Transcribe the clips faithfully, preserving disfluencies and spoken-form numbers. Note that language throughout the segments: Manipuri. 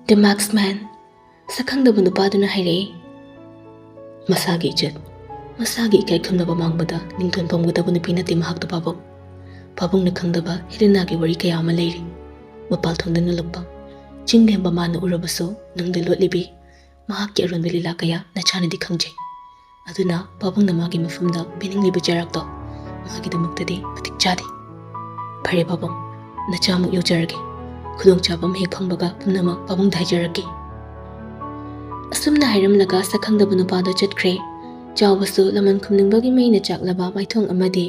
"The Marksman," ꯁꯛꯈꯪꯗꯕ ꯅꯨꯄꯥꯗꯨꯅ ꯍꯥꯏꯔꯛꯏ꯫ ꯃꯁꯥꯒꯤ ꯏꯖꯠ, ꯃꯁꯥꯒꯤ ꯏꯀꯥꯏ ꯈꯨꯝꯅꯕ ꯃꯥꯡꯕꯗ ꯅꯤꯡꯊꯣꯟ ꯄꯝꯒꯗꯕ ꯅꯨꯄꯤ ꯅꯠꯇꯦ ꯃꯍꯥꯛꯇꯣ, ꯄꯥꯕꯨꯡ꯫ ꯄꯥꯕꯨꯡꯅ ꯈꯪꯗꯕ ꯍꯦꯂꯦꯅꯥꯒꯤ ꯋꯥꯔꯤ ꯀꯌꯥ ꯑꯃ ꯂꯩꯔꯤ꯫ ꯃꯄꯥꯜ ꯊꯣꯡꯗ ꯅꯣꯜꯂꯛꯄ, ꯆꯤꯡ ꯂꯦꯝꯕ ꯃꯥꯅ ꯎꯔꯕꯁꯨ ꯅꯨꯡꯗ ꯂꯣꯠꯂꯤꯕꯤ ꯃꯍꯥꯛꯀꯤ ꯑꯔꯣꯟꯕ ꯂꯤꯂꯥ ꯀꯌꯥ ꯅꯆꯥꯅꯗꯤ ꯈꯪꯖꯩ꯫ ꯑꯗꯨꯅ ꯄꯥꯕꯨꯡꯅ ꯃꯥꯒꯤ ꯃꯐꯝꯗ ꯄꯤꯅꯤꯡꯂꯤꯕ ꯆꯩꯔꯥꯛꯇꯣ ꯃꯥꯒꯤꯗꯃꯛꯇꯗꯤ ꯃꯇꯤꯛ ꯆꯥꯗꯦ꯫ ꯐꯔꯦ ꯄꯥꯕꯨꯡ, ꯅꯆꯥꯃꯨꯛ ꯌꯧꯖꯔꯒꯦ꯫ ꯈꯨꯗꯣꯡꯆꯥꯕ ꯑꯃ ꯍꯦꯛ ꯐꯪꯕꯒ ꯄꯨꯝꯅꯃꯛ ꯄꯥꯕꯨꯡꯗ ꯍꯥꯏꯖꯔꯛꯀꯦ꯫ ꯑꯁꯨꯝꯅ ꯍꯥꯏꯔꯝꯂꯒ ꯁꯛꯈꯪꯗꯕ ꯅꯨꯄꯥꯗꯣ ꯆꯠꯈ꯭ꯔꯦ꯫ ꯆꯥꯎꯕꯁꯨ ꯂꯃꯟ ꯈꯨꯝꯅꯤꯡꯕꯒꯤ ꯃꯩꯅ ꯆꯥꯛꯂꯕ ꯃꯥꯏꯊꯣꯡ ꯑꯃꯗꯤ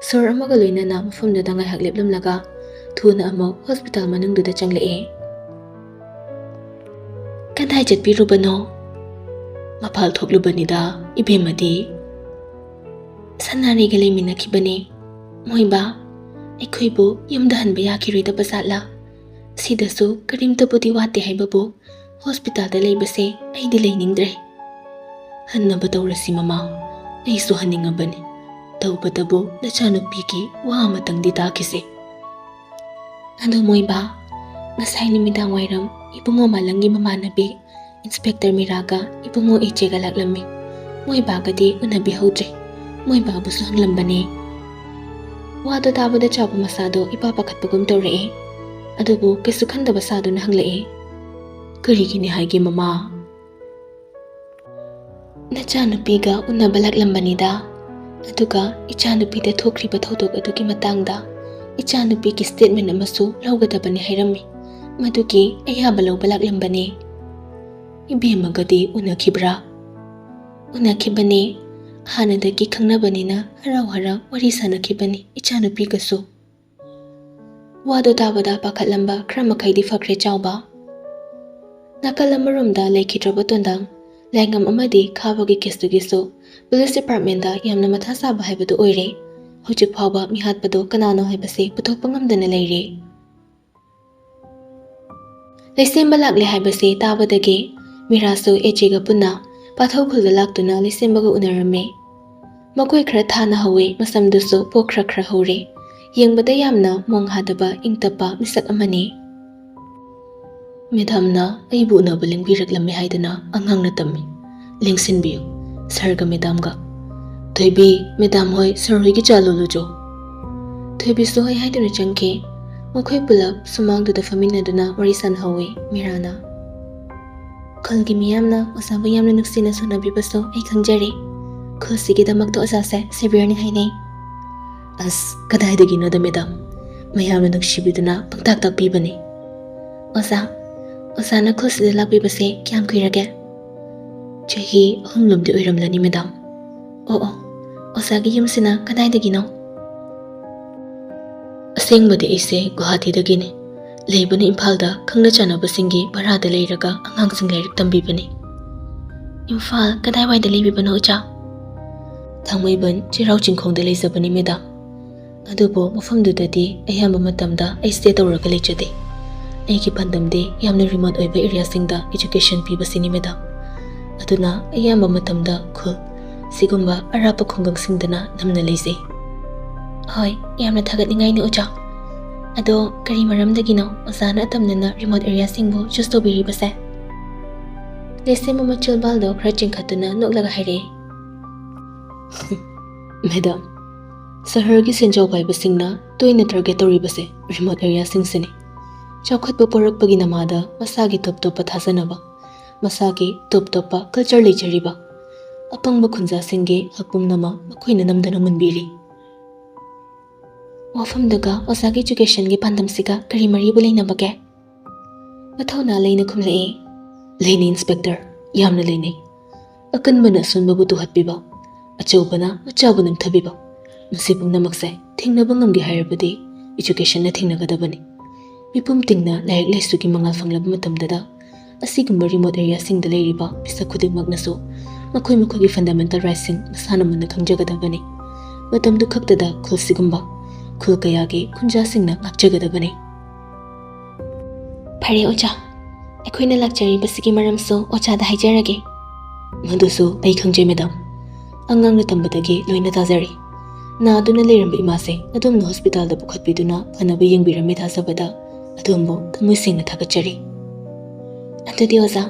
ꯁꯣꯔ ꯑꯃꯒ ꯂꯣꯏꯅꯅ ꯃꯐꯝꯗꯨꯗ ꯉꯥꯏꯍꯥꯛ ꯂꯦꯞꯂꯝꯂꯒ ꯊꯨꯅ ꯑꯃꯨꯛ ꯍꯣꯁꯄꯤꯇꯥꯜ ꯃꯅꯨꯡꯗꯨꯗ ꯆꯪꯂꯛꯑꯦ꯫ "ꯀꯗꯥꯏ ꯆꯠꯄꯤꯔꯨꯕꯅꯣ?" "ꯃꯄꯥꯜ ꯊꯣꯛꯂꯨꯕꯅꯤꯗ, ꯏꯕꯦꯝꯃꯗꯤ?" "ꯁꯅꯥꯔꯩꯒ ꯂꯩꯃꯤꯟꯅꯈꯤꯕꯅꯦ꯫ ꯃꯣꯏꯕꯥ, ꯑꯩꯈꯣꯏꯕꯨ ꯌꯨꯝꯗ ꯍꯟꯕ ꯌꯥꯈꯤꯔꯣꯏꯗꯕ ꯖꯥꯠꯂꯥ? ꯁꯤꯗꯁꯨ ꯀꯔꯤꯝꯇꯕꯨꯗꯤ ꯋꯥꯠꯇꯦ ꯍꯥꯏꯕꯕꯨ ꯍꯣꯁꯄꯤꯇꯥꯜꯗ ꯂꯩꯕꯁꯦ ꯑꯩꯗꯤ ꯂꯩꯅꯤꯡꯗ꯭ꯔꯦ꯫" "ꯍꯟꯅꯕ ꯇꯧꯔꯁꯤ ꯃꯃꯥ, ꯑꯩꯁꯨ ꯍꯟꯅꯤꯡꯉꯕꯅꯤ꯫ ꯇꯧꯕꯇꯕꯨ ꯅꯆꯥꯅꯨꯄꯤꯒꯤ ꯋꯥ ꯑꯃꯇꯪꯗꯤ ꯇꯥꯈꯤꯁꯦ꯫ ꯑꯗꯣ ꯃꯣꯏꯕꯥ, ꯉꯁꯥꯏ ꯅꯨꯃꯤꯗꯥꯡ ꯋꯥꯏꯔꯝ ꯏꯕꯨꯡꯉꯣ ꯃꯥꯂꯪꯒꯤ ꯃꯃꯥꯟꯅꯕꯤ ꯏꯟꯁꯄꯦꯛꯇꯔ ꯃꯤꯔꯥꯒ ꯏꯕꯨꯡꯉꯣ ꯑꯦꯆꯦꯒ ꯂꯥꯛꯂꯝꯃꯤ꯫ ꯃꯣꯏꯕꯥꯒꯗꯤ ꯎꯅꯕꯤꯍꯧꯗ꯭ꯔꯦ꯫ ꯃꯣꯏꯕꯥꯕꯨꯁꯨ ꯍꯪꯂꯝꯕꯅꯦ꯫" ꯋꯥꯗꯣ ꯇꯥꯕꯗ ꯆꯥꯎꯕ ꯃꯁꯥꯗꯣ ꯏꯄꯥ ꯄꯥꯈꯠꯄꯒꯨꯝ ꯇꯧꯔꯛꯑꯦ꯫ ꯑꯗꯨꯕꯨ ꯀꯩꯁꯨ ꯈꯟꯗꯕ ꯁꯥꯗꯨꯅ ꯍꯪꯂꯛꯑꯦ, "ꯀꯔꯤꯒꯤꯅꯤ ꯍꯥꯏꯒꯦ ꯃꯃꯥ?" "ꯅꯆꯥꯅꯨꯄꯤꯒ ꯎꯅꯕ ꯂꯥꯛꯂꯝꯕꯅꯤꯗ꯫ ꯑꯗꯨꯒ ꯏꯆꯥꯅꯨꯄꯤꯗ ꯊꯣꯛꯈ꯭ꯔꯤꯕ ꯊꯧꯗꯣꯛ ꯑꯗꯨꯒꯤ ꯃꯇꯥꯡꯗ ꯏꯆꯥꯅꯨꯄꯤꯒꯤ ꯁ꯭ꯇꯦꯠꯃꯦꯟ ꯑꯃꯁꯨ ꯂꯧꯒꯗꯕꯅꯤ ꯍꯥꯏꯔꯝꯃꯤ꯫ ꯃꯗꯨꯒꯤ ꯑꯌꯥꯕ ꯂꯧꯕ ꯂꯥꯛꯂꯝꯕꯅꯦ꯫" "ꯏꯕꯦꯝꯃꯒꯗꯤ ꯎꯅꯈꯤꯕ꯭ꯔꯥ?" "ꯎꯅꯈꯤꯕꯅꯦ꯫ ꯍꯥꯟꯅꯗꯒꯤ ꯈꯪꯅꯕꯅꯤꯅ ꯍꯔꯥꯎ ꯍꯔꯥꯎ ꯋꯥꯔꯤ ꯁꯥꯅꯈꯤꯕꯅꯤ ꯏꯆꯥꯅꯨꯄꯤꯒꯁꯨ꯫" ꯋꯥꯗꯣ ꯇꯥꯕꯗ ꯄꯥꯈꯠꯂꯝꯕ ꯈꯔ ꯃꯈꯩꯗꯤ ꯐꯈ꯭ꯔꯦ ꯆꯥꯎꯕ꯫ ꯅꯥꯀꯜ ꯑꯃꯔꯣꯝꯗ ꯂꯩꯈꯤꯗ꯭ꯔꯕ ꯇꯣꯟꯗꯥꯝ, ꯂꯥꯏꯉꯝ ꯑꯃꯗꯤ ꯈꯥꯕꯒꯤ ꯀꯦꯁꯇꯨꯒꯤꯁꯨ ꯄꯨꯂꯤꯁ ꯗꯤꯄꯥꯔꯠꯃꯦꯟꯗ ꯌꯥꯝꯅ ꯃꯊꯥ ꯁꯥꯕ ꯍꯥꯏꯕꯗꯨ ꯑꯣꯏꯔꯦ꯫ ꯍꯧꯖꯤꯛ ꯐꯥꯎꯕ ꯃꯤꯍꯥꯠꯄꯗꯣ ꯀꯅꯥꯅꯣ ꯍꯥꯏꯕꯁꯤ ꯄꯨꯊꯣꯛꯄ ꯉꯝꯗꯅ ꯂꯩꯔꯦ꯫ ꯂꯩꯁꯦꯝꯕ ꯂꯥꯛꯂꯦ ꯍꯥꯏꯕꯁꯤ ꯇꯥꯕꯗꯒꯤ ꯃꯤꯔꯥꯁꯨ ꯑꯦꯆꯦꯒ ꯄꯨꯟꯅ ꯄꯥꯊꯧ ꯈꯨꯜꯗ ꯂꯥꯛꯇꯨꯅ ꯂꯩꯁꯦꯝꯕꯒ ꯎꯅꯔꯝꯃꯤ꯫ ꯃꯈꯣꯏ ꯈꯔ ꯊꯥꯅ ꯍꯧꯋꯤ, ꯃꯁꯝꯗꯨꯁꯨ ꯄꯣꯛ ꯈꯔ ꯈꯔ ꯍꯧꯔꯦ꯫ ꯌꯦꯡꯕꯗ ꯌꯥꯝꯅ ꯃꯣꯡ ꯍꯥꯗꯕ ꯏꯪ ꯇꯞꯄ ꯃꯤꯁꯛ ꯑꯃꯅꯤ꯫ ꯃꯦꯗꯥꯝꯅ ꯑꯩꯕꯨ ꯎꯅꯕ ꯂꯦꯡꯕꯤꯔꯛꯂꯝꯃꯤ ꯍꯥꯏꯗꯅ ꯑꯉꯥꯡꯅ ꯇꯝꯃꯤ꯫ ꯂꯦꯡꯁꯤꯟꯕꯤꯌꯨ, ꯁꯥꯔꯒ ꯃꯦꯗꯥꯝꯒ꯫ ꯊꯣꯏꯕꯤ, ꯃꯦꯗꯥꯝ ꯍꯣꯏ ꯁꯥꯔ ꯍꯣꯏꯒꯤ ꯆꯥ ꯂꯣꯜꯂꯨꯆꯣ꯫ ꯊꯣꯏꯕꯤꯁꯨ ꯍꯣꯏ ꯍꯥꯏꯗꯨꯅ ꯆꯪꯈꯤ꯫ ꯃꯈꯣꯏ ꯄꯨꯂꯞ ꯁꯨꯃꯥꯡꯗꯨꯗ ꯐꯝꯃꯤꯟꯅꯗꯨꯅ ꯋꯥꯔꯤ ꯁꯥꯟꯅꯍꯧꯋꯤ ꯃꯤꯔꯥꯅ꯫ ꯈꯨꯜꯒꯤ ꯃꯤꯌꯥꯝꯅ ꯑꯣꯖꯥꯕꯨ ꯌꯥꯝꯅ ꯅꯨꯡꯁꯤꯅ ꯁꯣꯟꯅꯕꯤꯕꯁꯨ ꯑꯩ ꯈꯪꯖꯔꯤ꯫ ꯈꯨꯜꯁꯤꯒꯤꯗꯃꯛꯇ ꯑꯣꯖꯥꯁꯦ ꯁꯦꯚꯤꯌꯔꯅꯤ ꯍꯥꯏꯅꯩ꯫ ꯑꯁ, ꯀꯗꯥꯏꯗꯒꯤꯅꯣꯗ ꯃꯦꯗꯥꯝ, ꯃꯌꯥꯝꯅ ꯅꯨꯡꯁꯤꯕꯤꯗꯨꯅ ꯄꯪꯇꯥꯛ ꯇꯥꯛꯄꯤꯕꯅꯤ꯫ ꯑꯣꯖꯥ, ꯑꯣꯖꯥꯅ ꯈꯨꯜꯁꯤꯗ ꯂꯥꯛꯄꯤꯕꯁꯦ ꯀꯌꯥꯝ ꯀꯨꯏꯔꯒꯦ? ꯆꯍꯤ ꯑꯍꯨꯝꯂꯣꯝꯗꯤ ꯑꯣꯏꯔꯝꯂꯅꯤ ꯃꯦꯗꯥꯝ꯫ ꯑꯣ ꯑꯣ, ꯑꯣꯖꯥꯒꯤ ꯌꯨꯝꯁꯤꯅ ꯀꯗꯥꯏꯗꯒꯤꯅꯣ? ꯑꯁꯦꯡꯕꯗꯤ ꯑꯩꯁꯦ ꯒꯨꯋꯥꯍꯥꯇꯤꯗꯒꯤꯅꯤ꯫ ꯂꯩꯕꯅ ꯏꯝꯐꯥꯜꯗ ꯈꯪꯅ ꯆꯥꯟꯅꯕꯁꯤꯡꯒꯤ ꯚꯔꯥꯗ ꯂꯩꯔꯒ ꯑꯉꯥꯡꯁꯤꯡ ꯂꯥꯏꯔꯤꯛ ꯇꯝꯕꯤꯕꯅꯤ꯫ ꯏꯝꯐꯥꯜ ꯀꯗꯥꯏꯋꯥꯏꯗ ꯂꯩꯕꯤꯕꯅꯣ ꯑꯣꯖꯥ? ꯊꯥꯡꯃꯩꯕꯟ ꯆꯩꯔꯥꯎ ꯆꯤꯡꯈꯣꯡꯗ ꯂꯩꯖꯕꯅꯤ ꯃꯦꯗꯥꯝ꯫ ꯑꯗꯨꯕꯨ ꯃꯐꯝꯗꯨꯗꯗꯤ ꯑꯌꯥꯝꯕ ꯃꯇꯝꯗ ꯑꯩ ꯁ꯭ꯇꯦ ꯇꯧꯔꯒ ꯂꯩꯖꯗꯦ꯫ ꯑꯩꯒꯤ ꯄꯥꯟꯗꯝꯗꯤ ꯌꯥꯝꯅ ꯔꯤꯃꯣꯠ ꯑꯣꯏꯕ ꯑꯦꯔꯤꯌꯥꯁꯤꯡꯗ ꯑꯦꯖꯨꯀꯦꯁꯟ ꯄꯤꯕꯁꯤꯅꯤ ꯃꯦꯗꯥꯝ꯫ ꯑꯗꯨꯅ ꯑꯌꯥꯝꯕ ꯃꯇꯝꯗ ꯈꯨꯜ ꯁꯤꯒꯨꯝꯕ ꯑꯔꯥꯞꯄ ꯈꯨꯡꯒꯪꯁꯤꯡꯗꯅ ꯅꯝꯅ ꯂꯩꯖꯩ꯫ ꯍꯣꯏ, ꯌꯥꯝꯅ ꯊꯥꯒꯠꯅꯤꯡꯉꯥꯏꯅꯤ ꯑꯣꯖꯥ꯫ ꯑꯗꯣ ꯀꯔꯤ ꯃꯔꯝꯗꯒꯤꯅꯣ ꯑꯣꯖꯥꯅ ꯑꯇꯝꯅꯅ ꯔꯤꯃꯣꯠ ꯑꯦꯔꯤꯌꯥꯁꯤꯡꯕꯨ ꯆꯨꯁ ꯇꯧꯕꯤꯔꯤꯕꯁꯦ? ꯂꯦꯁꯦꯝ ꯃꯃꯥ ꯆꯤꯜꯕꯥꯜꯗꯣ ꯈꯔ ꯆꯤꯡꯈꯠꯇꯨꯅ ꯅꯣꯛꯂꯒ ꯍꯥꯏꯔꯛꯏ꯫ ꯃꯦꯗꯥꯝ, ꯁꯍꯔꯒꯤ ꯁꯦꯟꯖꯥꯎ ꯄꯥꯏꯕꯁꯤꯡꯅ ꯇꯣꯏꯅ ꯇꯥꯔꯒꯦꯠ ꯇꯧꯔꯤꯕꯁꯦ ꯔꯤꯃꯣꯠ ꯑꯦꯔꯤꯌꯥꯁꯤꯡꯁꯤꯅꯤ꯫ ꯆꯥꯎꯈꯠꯄ ꯄꯣꯔꯛꯄꯒꯤ ꯅꯃꯥꯗ ꯃꯁꯥꯒꯤ ꯇꯣꯞ ꯇꯣꯞꯄ ꯊꯥꯖꯅꯕ, ꯃꯁꯥꯒꯤ ꯇꯣꯞ ꯇꯣꯞꯄ ꯀꯜꯆꯔ ꯂꯩꯖꯔꯤꯕ ꯑꯄꯪꯕ ꯈꯨꯟꯖꯥꯁꯤꯡꯒꯤ ꯍꯛ ꯄꯨꯝꯅꯃꯛ ꯃꯈꯣꯏꯅ ꯅꯝꯗꯅ ꯃꯨꯟꯕꯤꯔꯤ꯫ ꯋꯥꯐꯝꯗꯨꯒ ꯑꯣꯖꯥꯒꯤ ꯑꯦꯖꯨꯀꯦꯁꯟꯒꯤ ꯄꯥꯟꯗꯝꯁꯤꯒ ꯀꯔꯤ ꯃꯔꯤꯕꯨ ꯂꯩꯅꯕꯒꯦ? ꯃꯊꯧꯅꯥ ꯂꯩꯅ ꯈꯨꯝꯂꯛꯏ꯫ ꯂꯩꯅꯩ ꯏꯟꯁꯄꯦꯛꯇꯔ, ꯌꯥꯝꯅ ꯂꯩꯅꯩ꯫ ꯑꯀꯟꯕꯅ ꯑꯁꯣꯟꯕꯕꯨ ꯇꯨꯍꯠꯄꯤꯕ, ꯑꯆꯧꯕꯅ ꯃꯆꯥꯕꯨ ꯅꯝꯊꯕꯤꯕ, ꯃꯁꯤ ꯄꯨꯝꯅꯃꯛꯁꯦ ꯊꯦꯡꯅꯕ ꯉꯝꯒꯦ ꯍꯥꯏꯔꯕꯗꯤ ꯑꯦꯖꯨꯀꯦꯁꯟꯅ ꯊꯦꯡꯅꯒꯗꯕꯅꯤ꯫ ꯃꯤꯄꯨꯝ ꯇꯤꯡꯅ ꯂꯥꯏꯔꯤꯛ ꯂꯥꯏꯁꯨꯒꯤ ꯃꯉꯥꯜ ꯐꯪꯂꯕ ꯃꯇꯝꯗꯗ ꯑꯁꯤꯒꯨꯝꯕ ꯔꯤꯃꯣꯠ ꯑꯦꯔꯤꯌꯥꯁꯤꯡꯗ ꯂꯩꯔꯤꯕ ꯃꯤꯁꯛ ꯈꯨꯗꯤꯡꯃꯛꯅꯁꯨ ꯃꯈꯣꯏ ꯃꯈꯣꯏꯒꯤ ꯐꯟꯗꯥꯃꯦꯟꯇꯦꯜ ꯔꯥꯏꯠꯁꯤꯡ ꯃꯁꯥꯅ ꯃꯨꯟꯅ ꯈꯪꯖꯒꯗꯕꯅꯤ꯫ ꯃꯇꯝꯗꯨ ꯈꯛꯇꯗ ꯈꯨꯜ ꯁꯤꯒꯨꯝꯕ ꯈꯨꯜ ꯀꯌꯥꯒꯤ ꯈꯨꯟꯖꯥꯁꯤꯡꯅ ꯉꯥꯛꯆꯒꯗꯕꯅꯤ꯫ ꯐꯔꯦ ꯑꯣꯖꯥ, ꯑꯩꯈꯣꯏꯅ ꯂꯥꯛꯆꯔꯤꯕꯁꯤꯒꯤ ꯃꯔꯝꯁꯨ ꯑꯣꯖꯥꯗ ꯍꯥꯏꯖꯔꯒꯦ꯫ ꯃꯗꯨꯁꯨ ꯑꯩ ꯈꯪꯖꯩ ꯃꯦꯗꯥꯝ꯫ ꯑꯉꯥꯡꯅ ꯇꯝꯕꯗꯒꯤ ꯂꯣꯏꯅ ꯇꯥꯖꯔꯤ꯫ ꯅꯥꯗꯨꯅ ꯂꯩꯔꯝꯕ ꯏꯃꯥꯁꯦ ꯑꯗꯣꯝꯅ ꯍꯣꯁꯄꯤꯇꯥꯜꯗ ꯄꯨꯈꯠꯄꯤꯗꯨꯅ ꯐꯅꯕ ꯌꯦꯡꯕꯤꯔꯝꯃꯤ ꯊꯥꯖꯕꯗ ꯑꯗꯣꯝꯕꯨ ꯊꯃꯣꯏ ꯁꯦꯡꯅ ꯊꯥꯒꯠꯆꯔꯤ꯫ ꯑꯗꯨꯗꯤ ꯑꯣꯖꯥ,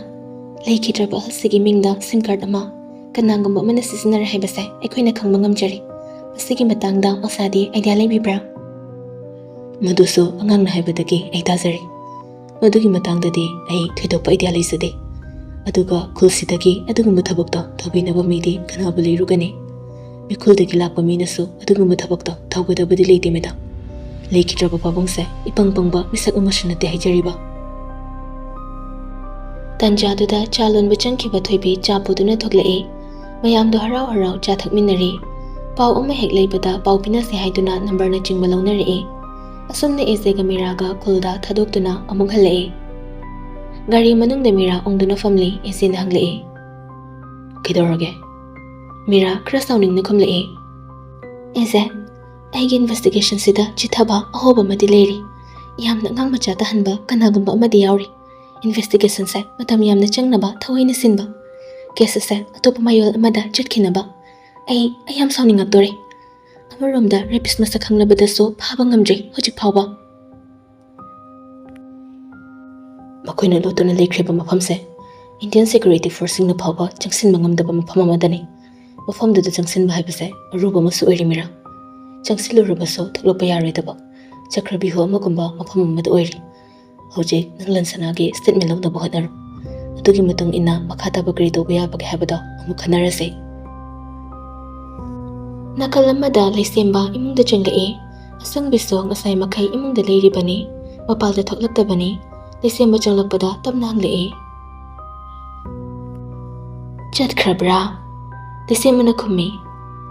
ꯂꯩꯈꯤꯗ꯭ꯔꯕ ꯑꯍꯜꯁꯤꯒꯤ ꯃꯤꯡꯗ ꯁꯤꯝ ꯀꯥꯔꯗ ꯑꯃ ꯀꯅꯥꯒꯨꯝꯕ ꯑꯃꯅ ꯁꯤꯖꯤꯟꯅꯔꯦ ꯍꯥꯏꯕꯁꯦ ꯑꯩꯈꯣꯏꯅ ꯈꯪꯕ ꯉꯝꯖꯔꯤ꯫ ꯃꯁꯤꯒꯤ ꯃꯇꯥꯡꯗ ꯑꯣꯖꯥꯗꯤ ꯑꯥꯏꯗꯤꯌꯥ ꯂꯩꯕꯤꯕ꯭ꯔꯥ? ꯃꯗꯨꯁꯨ ꯑꯉꯥꯡꯅ ꯍꯥꯏꯕꯗꯒꯤ ꯑꯩ ꯇꯥꯖꯔꯤ꯫ ꯃꯗꯨꯒꯤ ꯃꯇꯥꯡꯗꯗꯤ ꯑꯩ ꯊꯣꯏꯗꯣꯛꯄ ꯑꯥꯏꯗꯤꯌꯥ ꯂꯩꯖꯗꯦ꯫ ꯑꯗꯨꯒ ꯈꯨꯜꯁꯤꯗꯒꯤ ꯑꯗꯨꯒꯨꯝꯕ ꯊꯕꯛꯇꯣ ꯇꯧꯕꯤꯅꯕ ꯃꯤꯗꯤ ꯀꯅꯥꯕꯨ ꯂꯩꯔꯨꯒꯅꯤ? ꯃꯤꯈꯨꯜꯗꯒꯤ ꯂꯥꯛꯄ ꯃꯤꯅꯁꯨ ꯑꯗꯨꯒꯨꯝꯕ ꯊꯕꯛꯇꯣ ꯇꯧꯒꯗꯕꯗꯤ ꯂꯩꯇꯦ, ꯃꯦꯗꯥꯝ꯫ ꯂꯩꯈꯤꯗ꯭ꯔꯕ ꯄꯥꯕꯨꯡꯁꯦ ꯏꯄꯪ ꯄꯪꯕ ꯃꯤꯁꯛ ꯑꯃꯁꯨ ꯅꯠꯇꯦ ꯍꯥꯏꯖꯔꯤꯕ꯫ ꯇꯥꯟꯖꯥꯗꯨꯗ ꯆꯥ ꯂꯣꯟꯕ ꯆꯪꯈꯤꯕ ꯊꯣꯏꯕꯤ ꯆꯥ ꯄꯨꯗꯨꯅ ꯊꯣꯛꯂꯛꯏ꯫ ꯃꯌꯥꯝꯗꯣ ꯍꯔꯥꯎ ꯍꯔꯥꯎ ꯆꯥ ꯊꯛꯃꯤꯟꯅꯔꯤ꯫ ꯄꯥꯎ ꯑꯃ ꯍꯦꯛ ꯂꯩꯕꯗ ꯄꯥꯎ ꯄꯤꯅꯁꯦ ꯍꯥꯏꯗꯨꯅ ꯅꯝꯕꯔꯅꯆꯤꯡꯕ ꯂꯧꯅꯔꯛꯏ꯫ ꯑꯁꯨꯝꯅ ꯑꯦꯖꯦꯒ ꯃꯤꯔꯥꯒ ꯈꯨꯜꯗ ꯊꯥꯗꯣꯛꯇꯨꯅ ꯑꯃꯨꯛ ꯍꯜꯂꯛꯏ꯫ ꯒꯥꯔꯤ ꯃꯅꯨꯡꯗ ꯃꯤꯔꯥ ꯎꯪꯗꯨꯅ ꯐꯝꯂꯤ꯫ ꯑꯦꯖꯦꯅ ꯍꯪꯂꯛꯏ, "ꯀꯩꯗꯧꯔꯒꯦ?" ꯃꯤꯔꯥ ꯈꯔ ꯁꯥꯎꯅꯤꯡꯅ ꯈꯨꯝꯂꯛꯏ, "ꯑꯦꯖꯦ, ꯑꯩꯒꯤ ꯏꯟꯚꯦꯁꯇꯤꯒꯦꯁꯟꯁꯤꯗ ꯆꯤꯊꯕ ꯑꯍꯣꯕ ꯑꯃꯗꯤ ꯂꯩꯔꯤ꯫ ꯌꯥꯝꯅ ꯑꯉꯥꯡ ꯃꯆꯥ ꯇꯥꯍꯟꯕ ꯀꯅꯥꯒꯨꯝꯕ ꯑꯃꯗꯤ ꯌꯥꯎꯔꯤ꯫ ꯏꯟꯚꯦꯁꯇꯤꯒꯦꯁꯟꯁꯦ ꯃꯇꯝ ꯌꯥꯝꯅ ꯆꯪꯅꯕ ꯊꯑꯣꯏꯅ ꯁꯤꯟꯕ꯫ ꯀꯦꯁ ꯑꯁꯦ ꯑꯇꯣꯞꯄ ꯃꯌꯣꯜ ꯑꯃꯗ ꯆꯠꯈꯤꯅꯕ꯫ ꯑꯩ, ꯑꯩ ꯌꯥꯝ ꯁꯥꯎꯅꯤꯡꯉꯛꯇꯣꯔꯦ꯫ ꯑꯃꯔꯣꯝꯗ ꯔꯦꯄꯤꯁ ꯃꯁꯛ ꯈꯪꯂꯕꯗꯁꯨ ꯐꯥꯕ ꯉꯝꯗ꯭ꯔꯤ ꯍꯧꯖꯤꯛ ꯐꯥꯎꯕ꯫ ꯃꯈꯣꯏꯅ ꯂꯣꯠꯇꯨꯅ ꯂꯩꯈ꯭ꯔꯤꯕ ꯃꯐꯝꯁꯦ ꯏꯟꯗꯤꯌꯟ ꯁꯦꯀ꯭ꯌꯨꯔꯤꯇꯤ ꯐꯣꯔꯁꯁꯤꯡꯅ ꯐꯥꯎꯕ ꯆꯪꯁꯤꯟꯕ ꯉꯝꯗꯕ ꯃꯐꯝ ꯑꯃꯗꯅꯤ꯫ ꯃꯐꯝꯗꯨꯗ ꯆꯪꯁꯤꯟꯕ ꯍꯥꯏꯕꯁꯦ ꯑꯔꯨꯕ ꯑꯃꯁꯨ ꯑꯣꯏꯔꯤ, ꯃꯤꯔꯥ꯫ ꯆꯪꯁꯤꯜꯂꯨꯔꯕꯁꯨ ꯊꯣꯛꯂꯛꯄ ꯌꯥꯔꯣꯏꯗꯕ ꯆꯀ꯭ꯔꯕ꯭ꯌꯨꯍ ꯑꯃꯒꯨꯝꯕ ꯃꯐꯝ ꯑꯃꯗ ꯑꯣꯏꯔꯤ꯫ ꯍꯧꯖꯤꯛ ꯅꯪ ꯂꯟꯁꯅꯥꯒꯤ ꯁ꯭ꯇꯦꯠꯃꯦꯟ ꯂꯧꯅꯕ ꯍꯣꯠꯅꯔꯣ꯫ ꯑꯗꯨꯒꯤ ꯃꯇꯨꯡ ꯏꯟꯅ ꯃꯈꯥ ꯇꯥꯕ ꯀꯔꯤ ꯇꯧꯕ ꯌꯥꯕꯒꯦ ꯍꯥꯏꯕꯗꯣ ꯑꯃꯨꯛ ꯈꯟꯅꯔꯁꯦ꯫ ꯅꯥꯀꯜ ꯑꯃꯗ ꯂꯩꯁꯦꯝꯕ ꯏꯃꯨꯡꯗ ꯆꯪꯂꯛꯏ꯫ ꯑꯁꯪꯕꯤꯁꯨ ꯉꯁꯥꯏ ꯃꯈꯩ ꯏꯃꯨꯡꯗ ꯂꯩꯔꯤꯕꯅꯤ, ꯃꯄꯥꯜꯗ ꯊꯣꯛꯂꯛꯇꯕꯅꯤ꯫ ꯂꯩꯁꯦꯝꯕ ꯆꯪꯂꯛꯄꯗ ꯇꯞꯅ ꯍꯪꯂꯛꯏ, "ꯆꯠꯈ꯭ꯔꯕ꯭ꯔꯥ?" ꯂꯩꯁꯦꯝꯕꯅ ꯈꯨꯝꯃꯤ,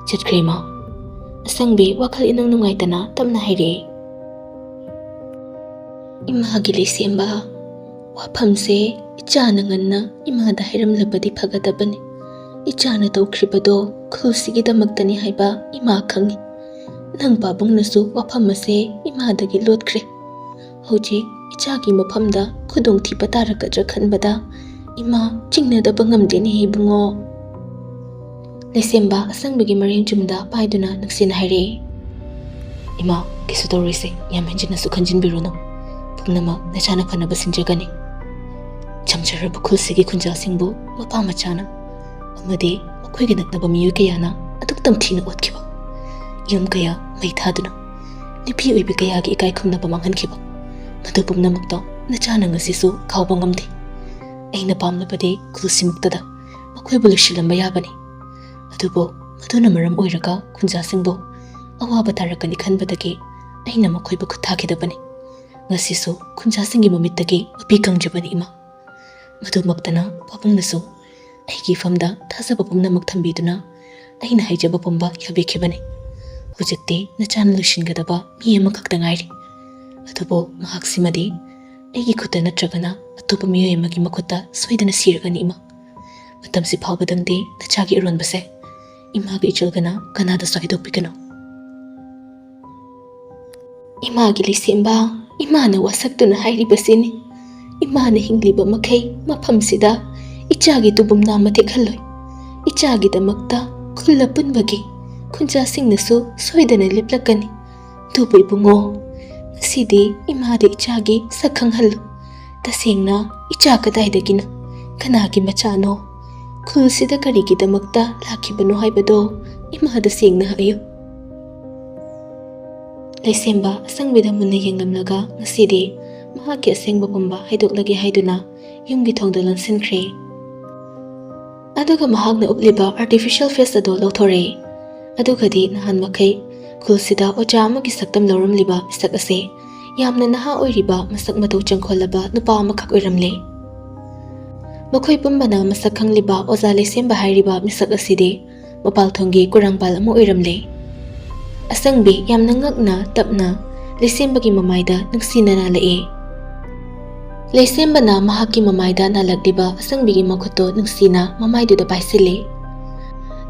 "ꯆꯠꯈ꯭ꯔꯦ, ꯏꯃꯥ꯫" ꯑꯁꯪꯕꯤ ꯋꯥꯈꯜ ꯏꯅꯨꯡ ꯅꯨꯡꯉꯥꯏꯇꯅ ꯇꯞꯅ ꯍꯥꯏꯔꯛꯏ, "ꯏꯃꯥꯒꯤ ꯂꯩꯁꯦꯝꯕ, ꯋꯥꯐꯝꯁꯦ ꯏꯆꯥꯅ ꯉꯟꯅ ꯏꯃꯥꯗ ꯍꯥꯏꯔꯝꯂꯕꯗꯤ ꯐꯒꯗꯕꯅꯤ꯫ ꯏꯆꯥꯅ ꯇꯧꯈ꯭ꯔꯤꯕꯗꯣ ꯈꯨꯜꯁꯤꯒꯤꯗꯃꯛꯇꯅꯤ ꯍꯥꯏꯕ ꯏꯃꯥ ꯈꯪꯏ꯫ ꯅꯪ ꯄꯥꯕꯨꯡꯅꯁꯨ ꯋꯥꯐꯝ ꯑꯁꯦ ꯏꯃꯥꯗꯒꯤ ꯂꯣꯠꯈ꯭ꯔꯦ꯫ ꯍꯧꯖꯤꯛ ꯏꯆꯥꯒꯤ ꯃꯐꯝꯗ ꯈꯨꯗꯣꯡꯊꯤꯕ ꯇꯥꯔꯛꯀꯗ꯭ꯔꯥ ꯈꯟꯕꯗ ꯏꯃꯥ ꯆꯤꯡꯅꯗꯕ ꯉꯝꯗꯦꯅꯦ ꯏꯕꯨꯡꯉꯣ꯫" ꯂꯩꯁꯦꯝꯕ ꯑꯁꯪꯕꯒꯤ ꯃꯔꯦꯡ ꯆꯨꯝꯗ ꯄꯥꯏꯗꯨꯅ ꯅꯨꯡꯁꯤꯅ ꯍꯥꯏꯔꯛꯏ, "ꯏꯃꯥ, ꯀꯩꯁꯨ ꯇꯧꯔꯣꯏꯁꯦ, ꯌꯥꯝ ꯍꯦꯟꯖꯤꯟꯅꯁꯨ ꯈꯟꯖꯤꯟꯕꯤꯔꯨꯅꯨ꯫ ꯄꯨꯝꯅꯃꯛ ꯅꯁꯥꯅ ꯐꯅꯕ ꯁꯤꯟꯖꯒꯅꯤ꯫" ꯆꯝꯖꯔꯕ ꯈꯨꯜꯁꯤꯒꯤ ꯈꯨꯟꯖꯥꯁꯤꯡꯕꯨ ꯃꯄꯥ ꯃꯆꯥꯅ ꯑꯃꯗꯤ ꯃꯈꯣꯏꯒ ꯅꯛꯅꯕ ꯃꯤꯑꯣꯏ ꯀꯌꯥꯅ ꯑꯗꯨꯛ ꯇꯝꯊꯤꯅ ꯑꯣꯠꯈꯤꯕ, ꯌꯨꯝ ꯀꯌꯥ ꯃꯩ ꯊꯥꯗꯨꯅ, ꯅꯨꯄꯤ ꯑꯣꯏꯕꯤ ꯀꯌꯥꯒꯤ ꯏꯀꯥꯏ ꯈꯨꯝꯅꯕ ꯃꯥꯡꯍꯟꯈꯤꯕ, ꯃꯗꯨ ꯄꯨꯝꯅꯃꯛꯇꯣ ꯅꯆꯥꯅ ꯉꯁꯤꯁꯨ ꯀꯥꯎꯕ ꯉꯝꯗꯦ꯫ ꯑꯩꯅ ꯄꯥꯝꯂꯕꯗꯤ ꯈꯨꯜꯁꯤꯃꯛꯇꯗ ꯃꯈꯣꯏꯕꯨ ꯂꯣꯏꯁꯤꯜꯂꯝꯕ ꯌꯥꯕꯅꯤ꯫ ꯑꯗꯨꯕꯨ ꯃꯗꯨꯅ ꯃꯔꯝ ꯑꯣꯏꯔꯒ ꯈꯨꯟꯖꯥꯁꯤꯡꯕꯨ ꯑꯋꯥꯕ ꯇꯥꯔꯛꯀꯅꯤ ꯈꯟꯕꯗꯒꯤ ꯑꯩꯅ ꯃꯈꯣꯏꯕꯨ ꯈꯨꯠ ꯊꯥꯈꯤꯗꯕꯅꯤ꯫ ꯉꯁꯤꯁꯨ ꯈꯨꯟꯖꯥꯁꯤꯡꯒꯤ ꯃꯃꯤꯠꯇꯒꯤ ꯃꯄꯤ ꯀꯪꯗ꯭ꯔꯤꯕꯅꯤ, ꯏꯃꯥ꯫ ꯃꯗꯨꯃꯛꯇꯅ ꯄꯥꯕꯨꯡꯅꯁꯨ ꯑꯩꯒꯤ ꯏꯐꯝꯗ ꯊꯥꯖꯕ ꯄꯨꯝꯅꯃꯛ ꯊꯝꯕꯤꯗꯨꯅ ꯑꯩꯅ ꯍꯥꯏꯖꯕ ꯄꯨꯝꯕ ꯌꯥꯕꯤꯈꯤꯕꯅꯤ꯫ ꯍꯧꯖꯤꯛꯇꯤ ꯅꯆꯥꯅ ꯂꯣꯏꯁꯤꯟꯒꯗꯕ ꯃꯤ ꯑꯃꯈꯛꯇ ꯉꯥꯏꯔꯤ꯫ ꯑꯗꯨꯕꯨ ꯃꯍꯥꯛꯁꯤꯃꯗꯤ ꯑꯩꯒꯤ ꯈꯨꯠꯇ ꯅꯠꯇ꯭ꯔꯒꯅ ꯑꯇꯣꯞꯄ ꯃꯤꯑꯣꯏ ꯑꯃꯒꯤ ꯃꯈꯨꯠꯇ ꯁꯣꯏꯗꯅ ꯁꯤꯔꯒꯅꯤ, ꯏꯃꯥ꯫ ꯃꯇꯝꯁꯤ ꯐꯥꯎꯕꯗꯪꯗꯤ ꯅꯆꯥꯒꯤ ꯑꯔꯣꯟꯕꯁꯦ ꯏꯃꯥꯒ ꯏꯆꯜꯒꯅ ꯀꯅꯥꯗꯁꯨ ꯍꯥꯏꯗꯣꯛꯄꯤꯒꯅꯨ꯫ ꯏꯃꯥꯒꯤ ꯂꯩꯁꯦꯝꯕ, ꯏꯃꯥꯅ ꯋꯥꯁꯛꯇꯨꯅ ꯍꯥꯏꯔꯤꯕꯁꯤꯅꯤ꯫ ꯏꯃꯥꯅ ꯍꯤꯡꯂꯤꯕ ꯃꯈꯩ ꯃꯐꯝꯁꯤꯗ ꯏꯆꯥꯒꯤ ꯇꯨꯕꯨꯝ ꯅꯥꯝꯃ ꯇꯦꯛꯍꯜꯂꯣꯏ꯫ ꯏꯆꯥꯒꯤꯗꯃꯛꯇ ꯈꯨꯜ ꯑꯄꯨꯟꯕꯒꯤ ꯈꯨꯟꯖꯥꯁꯤꯡꯅꯁꯨ ꯁꯣꯏꯗꯅ ꯂꯦꯞꯂꯛꯀꯅꯤ꯫ ꯑꯗꯨꯕꯨ ꯏꯕꯨꯡꯉꯣ, ꯉꯁꯤꯗꯤ ꯏꯃꯥꯗ ꯏꯆꯥꯒꯤ ꯁꯛ ꯈꯪꯍꯜꯂꯨ꯫ ꯇꯁꯦꯡꯅ ꯏꯆꯥ ꯀꯗꯥꯏꯗꯒꯤꯅꯣ? ꯀꯅꯥꯒꯤ ꯃꯆꯥꯅꯣ? ꯈꯨꯜꯁꯤꯗ ꯀꯔꯤꯒꯤꯗꯃꯛꯇ ꯂꯥꯛꯈꯤꯕꯅꯣ ꯍꯥꯏꯕꯗꯣ ꯏꯃꯥꯗ ꯁꯦꯡꯅ ꯍꯥꯏꯌꯨ꯫ ꯂꯩꯁꯦꯝꯕ ꯑꯁꯪꯕꯤꯗ ꯃꯨꯟꯅ ꯌꯦꯡꯂꯝꯂꯒ ꯉꯁꯤꯗꯤ ꯃꯍꯥꯛꯀꯤ ꯑꯁꯦꯡꯕ ꯄꯨꯝꯕ ꯍꯥꯏꯗꯣꯛꯂꯒꯦ ꯍꯥꯏꯗꯨꯅ ꯌꯨꯝꯒꯤ ꯊꯣꯡꯗꯣ ꯂꯣꯟꯁꯤꯟꯈ꯭ꯔꯦ꯫ ꯑꯗꯨꯒ ꯃꯍꯥꯛꯅ ꯎꯞꯂꯤꯕ artificial face ꯑꯗꯨ ꯂꯧꯊꯣꯔꯛꯏ꯫ ꯑꯗꯨꯒꯗꯤ ꯅꯍꯥꯟ ꯃꯈꯩ ꯈꯨꯜꯁꯤꯗ ꯑꯣꯖꯥ ꯑꯃꯒꯤ ꯁꯛꯇꯝ ꯂꯧꯔꯝꯂꯤꯕ ꯃꯤꯁꯛ ꯑꯁꯤ ꯌꯥꯝꯅ ꯅꯍꯥ ꯑꯣꯏꯔꯤꯕ, ꯃꯁꯛ ꯃꯇꯧ ꯆꯪꯈꯣꯜꯂꯕ ꯅꯨꯄꯥ ꯑꯃꯈꯛ ꯑꯣꯏꯔꯝꯂꯦ꯫ ꯃꯈꯣꯏ ꯄꯨꯝꯕꯅ ꯃꯁꯛ ꯈꯪꯂꯤꯕ ꯑꯣꯖꯥ ꯂꯩꯁꯦꯝꯕ ꯍꯥꯏꯔꯤꯕ ꯃꯤꯁꯛ ꯑꯁꯤꯗꯤ ꯃꯄꯥꯜ ꯊꯣꯡꯒꯤ ꯀꯨꯔꯥꯡꯄꯥꯜ ꯑꯃ ꯑꯣꯏꯔꯝꯂꯦ꯫ ꯑꯁꯪꯕꯤ ꯌꯥꯝꯅ ꯉꯛꯅ ꯇꯞꯅ ꯂꯩꯁꯦꯝꯕꯒꯤ ꯃꯃꯥꯏꯗ ꯅꯨꯡꯁꯤꯅ ꯅꯥꯜꯂꯛꯏ꯫ ꯂꯩꯁꯦꯝꯕꯅ ꯃꯍꯥꯛꯀꯤ ꯃꯃꯥꯏꯗ ꯅꯥꯜꯂꯛꯂꯤꯕ ꯑꯁꯪꯕꯤꯒꯤ ꯃꯈꯨꯠꯇꯨ ꯅꯨꯡꯁꯤꯅ ꯃꯃꯥꯏꯗꯨꯗ ꯄꯥꯏꯁꯤꯜꯂꯤ꯫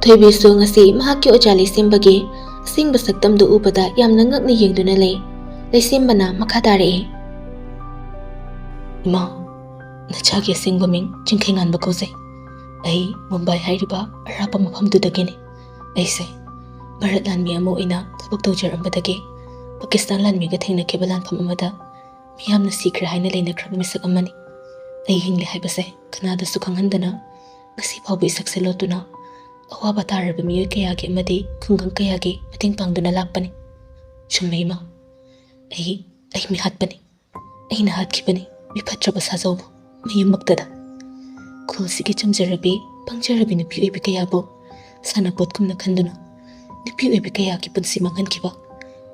ꯊꯣꯏꯕꯤꯁꯨ ꯉꯁꯤ ꯃꯍꯥꯛꯀꯤ ꯑꯣꯖꯥ ꯂꯩꯁꯦꯝꯕꯒꯤ ꯑꯁꯦꯡꯕ ꯁꯛꯇꯝꯗꯨ ꯎꯕꯗ ꯌꯥꯝꯅ ꯉꯛꯅ ꯌꯦꯡꯗꯨꯅ ꯂꯩ꯫ ꯂꯩꯁꯦꯝꯕꯅ ꯃꯈꯥ ꯇꯥꯔꯛꯏ, "ꯏꯃꯥ, ꯅꯆꯥꯒꯤ ꯑꯁꯦꯡꯕ ꯃꯤꯡ ꯆꯤꯡꯈꯩꯉꯥꯟꯕ ꯀꯧꯖꯩ꯫ ꯑꯩ ꯃꯨꯝꯕꯥꯏ ꯍꯥꯏꯔꯤꯕ ꯑꯔꯥꯞꯄ ꯃꯐꯝꯗꯨꯗꯒꯤꯅꯤ꯫ ꯑꯩꯁꯦ ꯚꯥꯔꯠ ꯂꯥꯟꯃꯤ ꯑꯃ ꯑꯣꯏꯅ ꯊꯕꯛ ꯇꯧꯖꯔꯝꯕꯗꯒꯤ ꯄꯥꯀꯤꯁꯇꯥꯟ ꯂꯥꯟꯃꯤꯒ ꯊꯦꯡꯅꯈꯤꯕ ꯂꯥꯟꯐꯝ ꯑꯃꯗ ꯃꯤꯌꯥꯝꯅ ꯁꯤꯈ꯭ꯔꯦ ꯍꯥꯏꯅ ꯂꯩꯅꯈ꯭ꯔꯕ ꯃꯤꯁꯛ ꯑꯃꯅꯤ꯫ ꯑꯩ ꯍꯤꯡꯂꯤ ꯍꯥꯏꯕꯁꯦ ꯀꯅꯥꯗꯁꯨ ꯈꯪꯍꯟꯗꯅ ꯉꯁꯤ ꯐꯥꯎꯕ ꯏꯁꯛꯁꯦ ꯂꯣꯠꯇꯨꯅ ꯑꯋꯥꯕ ꯇꯥꯔꯕ ꯃꯤꯑꯣꯏ ꯀꯌꯥꯒꯤ ꯑꯃꯗꯤ ꯈꯨꯡꯒꯪ ꯀꯌꯥꯒꯤ ꯃꯇꯦꯡ ꯄꯥꯡꯗꯨꯅ ꯂꯥꯛꯄꯅꯤ꯫ ꯆꯨꯝꯃꯦ ꯏꯃꯥ, ꯑꯩ, ꯑꯩ ꯃꯤꯍꯥꯠꯄꯅꯤ꯫ ꯑꯩꯅ ꯍꯥꯠꯈꯤꯕꯅꯤ ꯃꯤꯐꯠꯇ꯭ꯔꯕ ꯁꯥꯖꯧꯕꯨ ꯃꯌꯨꯝꯃꯛꯇꯗ꯫ ꯈꯨꯜꯁꯤꯒꯤ ꯆꯝꯖꯔꯕꯤ, ꯄꯪꯖꯔꯕꯤ ꯅꯨꯄꯤ ꯑꯣꯏꯕꯤ ꯀꯌꯥꯕꯨ ꯁꯥꯟꯅꯄꯣꯠꯀꯨꯝꯅ ꯈꯟꯗꯨꯅ ꯅꯨꯄꯤ ꯑꯣꯏꯕꯤ ꯀꯌꯥꯒꯤ ꯄꯨꯟꯁꯤ ꯃꯥꯡꯍꯟꯈꯤꯕ,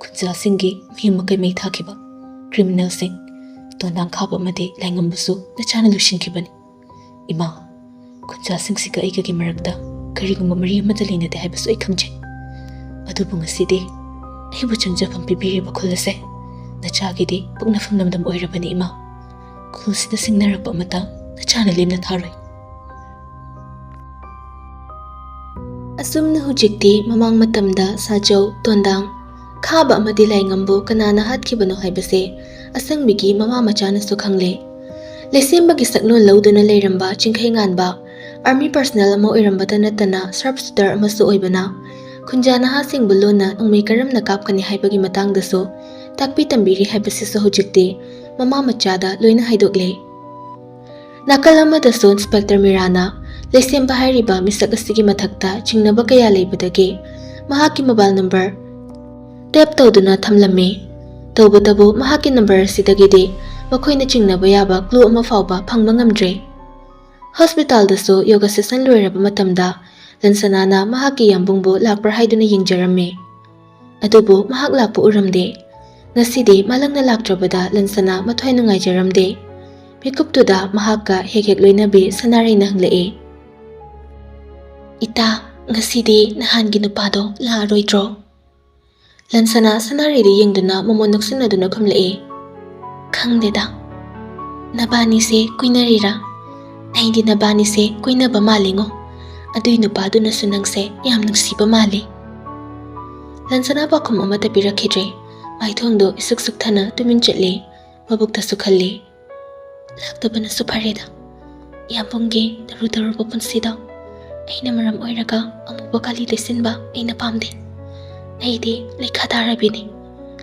ꯈꯨꯟꯖꯥꯁꯤꯡꯒꯤ ꯃꯌꯨꯝ ꯃꯀꯩ ꯃꯩ ꯊꯥꯈꯤꯕ ꯀ꯭ꯔꯤꯃꯤꯅꯦꯜꯁꯤꯡ ꯇꯣꯟꯗꯥꯡ ꯈꯥꯕ ꯑꯃꯗꯤ ꯂꯥꯏꯉꯝꯕꯁꯨ ꯅꯆꯥꯅ ꯂꯣꯏꯁꯤꯟꯈꯤꯕꯅꯤ꯫ ꯏꯃꯥ, ꯈꯨꯟꯖꯥꯁꯤꯡꯁꯤꯒ ꯑꯩꯒꯒꯤ ꯃꯔꯛꯇ ꯀꯔꯤꯒꯨꯝꯕ ꯃꯔꯤ ꯑꯃꯠꯇ ꯂꯩꯅꯗꯦ ꯍꯥꯏꯕꯁꯨ ꯑꯩ ꯈꯪꯖꯩ꯫ ꯑꯗꯨꯕꯨ ꯉꯁꯤꯗꯤ ꯑꯩꯕꯨ ꯆꯪꯖꯐꯝ ꯄꯤꯕꯤꯔꯤꯕ ꯈꯨꯜ ꯑꯁꯦ ꯅꯆꯥꯒꯤꯗꯤ ꯄꯣꯛꯅꯐꯝ ꯂꯝꯗꯝ ꯑꯣꯏꯔꯕꯅꯤ ꯏꯃꯥ꯫ ꯈꯨꯜꯁꯤꯗ ꯁꯤꯡꯅꯔꯛꯄ ꯑꯃꯇ ꯅꯆꯥꯅ ꯂꯦꯝꯅ ꯊꯥꯔꯣꯏ꯫ ꯑꯁꯨꯝꯅ ꯍꯧꯖꯤꯛꯇꯤ ꯃꯃꯥꯡ ꯃꯇꯝꯗ ꯁꯥꯖꯧ, ꯇꯣꯟꯗꯥꯡ, ꯈꯥꯕ ꯑꯃꯗꯤ ꯂꯥꯏꯉꯝꯕꯨ ꯀꯅꯥꯅ ꯍꯥꯠꯈꯤꯕꯅꯣ ꯍꯥꯏꯕꯁꯦ ꯑꯁꯪꯕꯤꯒꯤ ꯃꯃꯥ ꯃꯆꯥꯅꯁꯨ ꯈꯪꯂꯦ꯫ ꯂꯩꯁꯦꯝꯕꯒꯤ ꯁꯛꯅꯣꯜ ꯂꯧꯗꯨꯅ ꯂꯩꯔꯝꯕ ꯆꯤꯡꯈꯩ ꯉꯥꯟꯕ, ꯑꯥꯔꯃꯤ ꯄꯔꯁꯅꯦꯜ ꯑꯃ ꯑꯣꯏꯔꯝꯕꯇ ꯅꯠꯇꯅ ꯁꯥꯔꯞ ꯁꯨꯇꯔ ꯑꯃꯁꯨ ꯑꯣꯏꯕꯅ, ꯈꯨꯟꯖꯥ ꯅꯍꯥꯁꯤꯡꯕꯨ ꯂꯣꯟꯅ ꯅꯣꯡꯃꯩ ꯀꯔꯝꯅ ꯀꯥꯞꯀꯅꯤ ꯍꯥꯏꯕꯒꯤ ꯃꯇꯥꯡꯗꯁꯨ ꯇꯥꯛꯄꯤ ꯇꯝꯕꯤꯔꯤ ꯍꯥꯏꯕꯁꯤꯁꯨ ꯍꯧꯖꯤꯛꯇꯤ ꯃꯃꯥ ꯃꯆꯥꯗ ꯂꯣꯏꯅ ꯍꯥꯏꯗꯣꯛꯂꯦ꯫ ꯅꯥꯀꯜ ꯑꯃꯗꯁꯨ ꯏꯟꯁꯄꯦꯛꯇꯔ ꯃꯤꯔꯥꯅ ꯂꯩꯁꯦꯝꯕ ꯍꯥꯏꯔꯤꯕ ꯃꯤꯁꯛ ꯑꯁꯤꯒꯤ ꯃꯊꯛꯇ ꯆꯤꯡꯅꯕ ꯀꯌꯥ ꯂꯩꯕꯗꯒꯤ ꯃꯍꯥꯛꯀꯤ ꯃꯣꯕꯥꯏꯜ ꯅꯝꯕꯔ ꯇꯦꯞ ꯇꯧꯗꯨꯅ ꯊꯝꯂꯝꯃꯤ꯫ ꯇꯧꯕꯇꯕꯨ ꯃꯍꯥꯛꯀꯤ ꯅꯝꯕꯔ ꯑꯁꯤꯗꯒꯤꯗꯤ ꯃꯈꯣꯏꯅ ꯆꯤꯡꯅꯕ ꯌꯥꯕ ꯀ꯭ꯂꯨ ꯑꯃ ꯐꯥꯎꯕ ꯐꯪꯕ ꯉꯝꯗ꯭ꯔꯦ꯫ ꯍꯣꯁꯄꯤꯇꯥꯜꯗꯁꯨ ꯌꯣꯒꯥ ꯁꯦꯁꯟ ꯂꯣꯏꯔꯕ ꯃꯇꯝꯗ ꯂꯟꯁꯅꯥꯅ ꯃꯍꯥꯛꯀꯤ ꯌꯥꯝꯕꯨꯡꯕꯨ ꯂꯥꯛꯄ꯭ꯔꯥ ꯍꯥꯏꯗꯨꯅ ꯌꯦꯡꯖꯔꯝꯃꯤ꯫ ꯑꯗꯨꯕꯨ ꯃꯍꯥꯛ ꯂꯥꯛꯄ ꯎꯔꯝꯗꯦ꯫ ꯉꯁꯤꯗꯤ ꯃꯥꯂꯪꯅ ꯂꯥꯛꯇ꯭ꯔꯕꯗ ꯂꯟꯁꯅꯥ ꯃꯊ꯭ꯋꯥꯏ ꯅꯨꯡꯉꯥꯏꯖꯔꯝꯗꯦ꯫ ꯃꯤꯀꯨꯞꯇꯨꯗ ꯃꯍꯥꯛꯀ ꯍꯦꯛ ꯍꯦꯛ ꯂꯣꯏꯅꯕꯤ ꯁꯅꯥꯔꯩꯅ ꯍꯪꯂꯛꯏ, "ꯏꯇꯥ, ꯉꯁꯤꯗꯤ ꯅꯍꯥꯟꯒꯤ ꯅꯨꯄꯥꯗꯣ ꯂꯥꯛꯑꯔꯣꯏꯗ꯭ꯔꯣ?" ꯂꯟꯁꯅꯥ ꯁꯅꯥꯔꯩꯗ ꯌꯦꯡꯗꯨꯅ ꯃꯃꯣꯟ ꯅꯣꯛꯁꯤꯟꯅꯗꯨꯅ ꯈꯨꯝꯂꯛꯏ, "ꯈꯪꯗꯦꯗ, ꯅꯕꯥꯅꯤꯁꯦ ꯀꯣꯏꯅꯔꯤꯔꯥ? ꯑꯩꯗꯤ ꯅꯕꯥꯅꯤꯁꯦ ꯀꯣꯏꯅꯕ ꯃꯥꯜꯂꯤꯉꯣ꯫ ꯑꯗꯨꯏ ꯅꯨꯄꯥꯗꯨꯅꯁꯨ ꯅꯪꯁꯦ ꯌꯥꯝ ꯅꯨꯡꯁꯤꯕ ꯃꯥꯜꯂꯤ꯫" ꯂꯟꯁꯅꯥ ꯄꯥꯎꯈꯨꯝ ꯑꯃꯠꯇ ꯄꯤꯔꯛꯈꯤꯗ꯭ꯔꯦ꯫ ꯃꯥꯏꯊꯣꯡꯗꯣ ꯏꯁꯨꯛ ꯁꯨꯛꯊꯅ ꯇꯨꯃꯤꯟ ꯆꯠꯂꯤ꯫ ꯃꯕꯨꯛꯇꯁꯨ ꯈꯜꯂꯤ, "ꯂꯥꯛꯇꯕꯅꯁꯨ ꯐꯔꯦꯗ꯫ ꯌꯥꯝꯕꯨꯡꯒꯤ ꯇꯔꯨ ꯇꯔꯨꯕ ꯄꯨꯟꯁꯤꯗꯣ ꯑꯩꯅ ꯃꯔꯝ ꯑꯣꯏꯔꯒ ꯑꯃꯨꯕ ꯀꯥꯂꯤ ꯇꯩꯁꯤꯟꯕ ꯑꯩꯅ ꯄꯥꯝꯗꯦ꯫ ꯑꯩꯗꯤ ꯂꯩꯈꯥ ꯇꯥꯔꯕꯤꯅꯤ꯫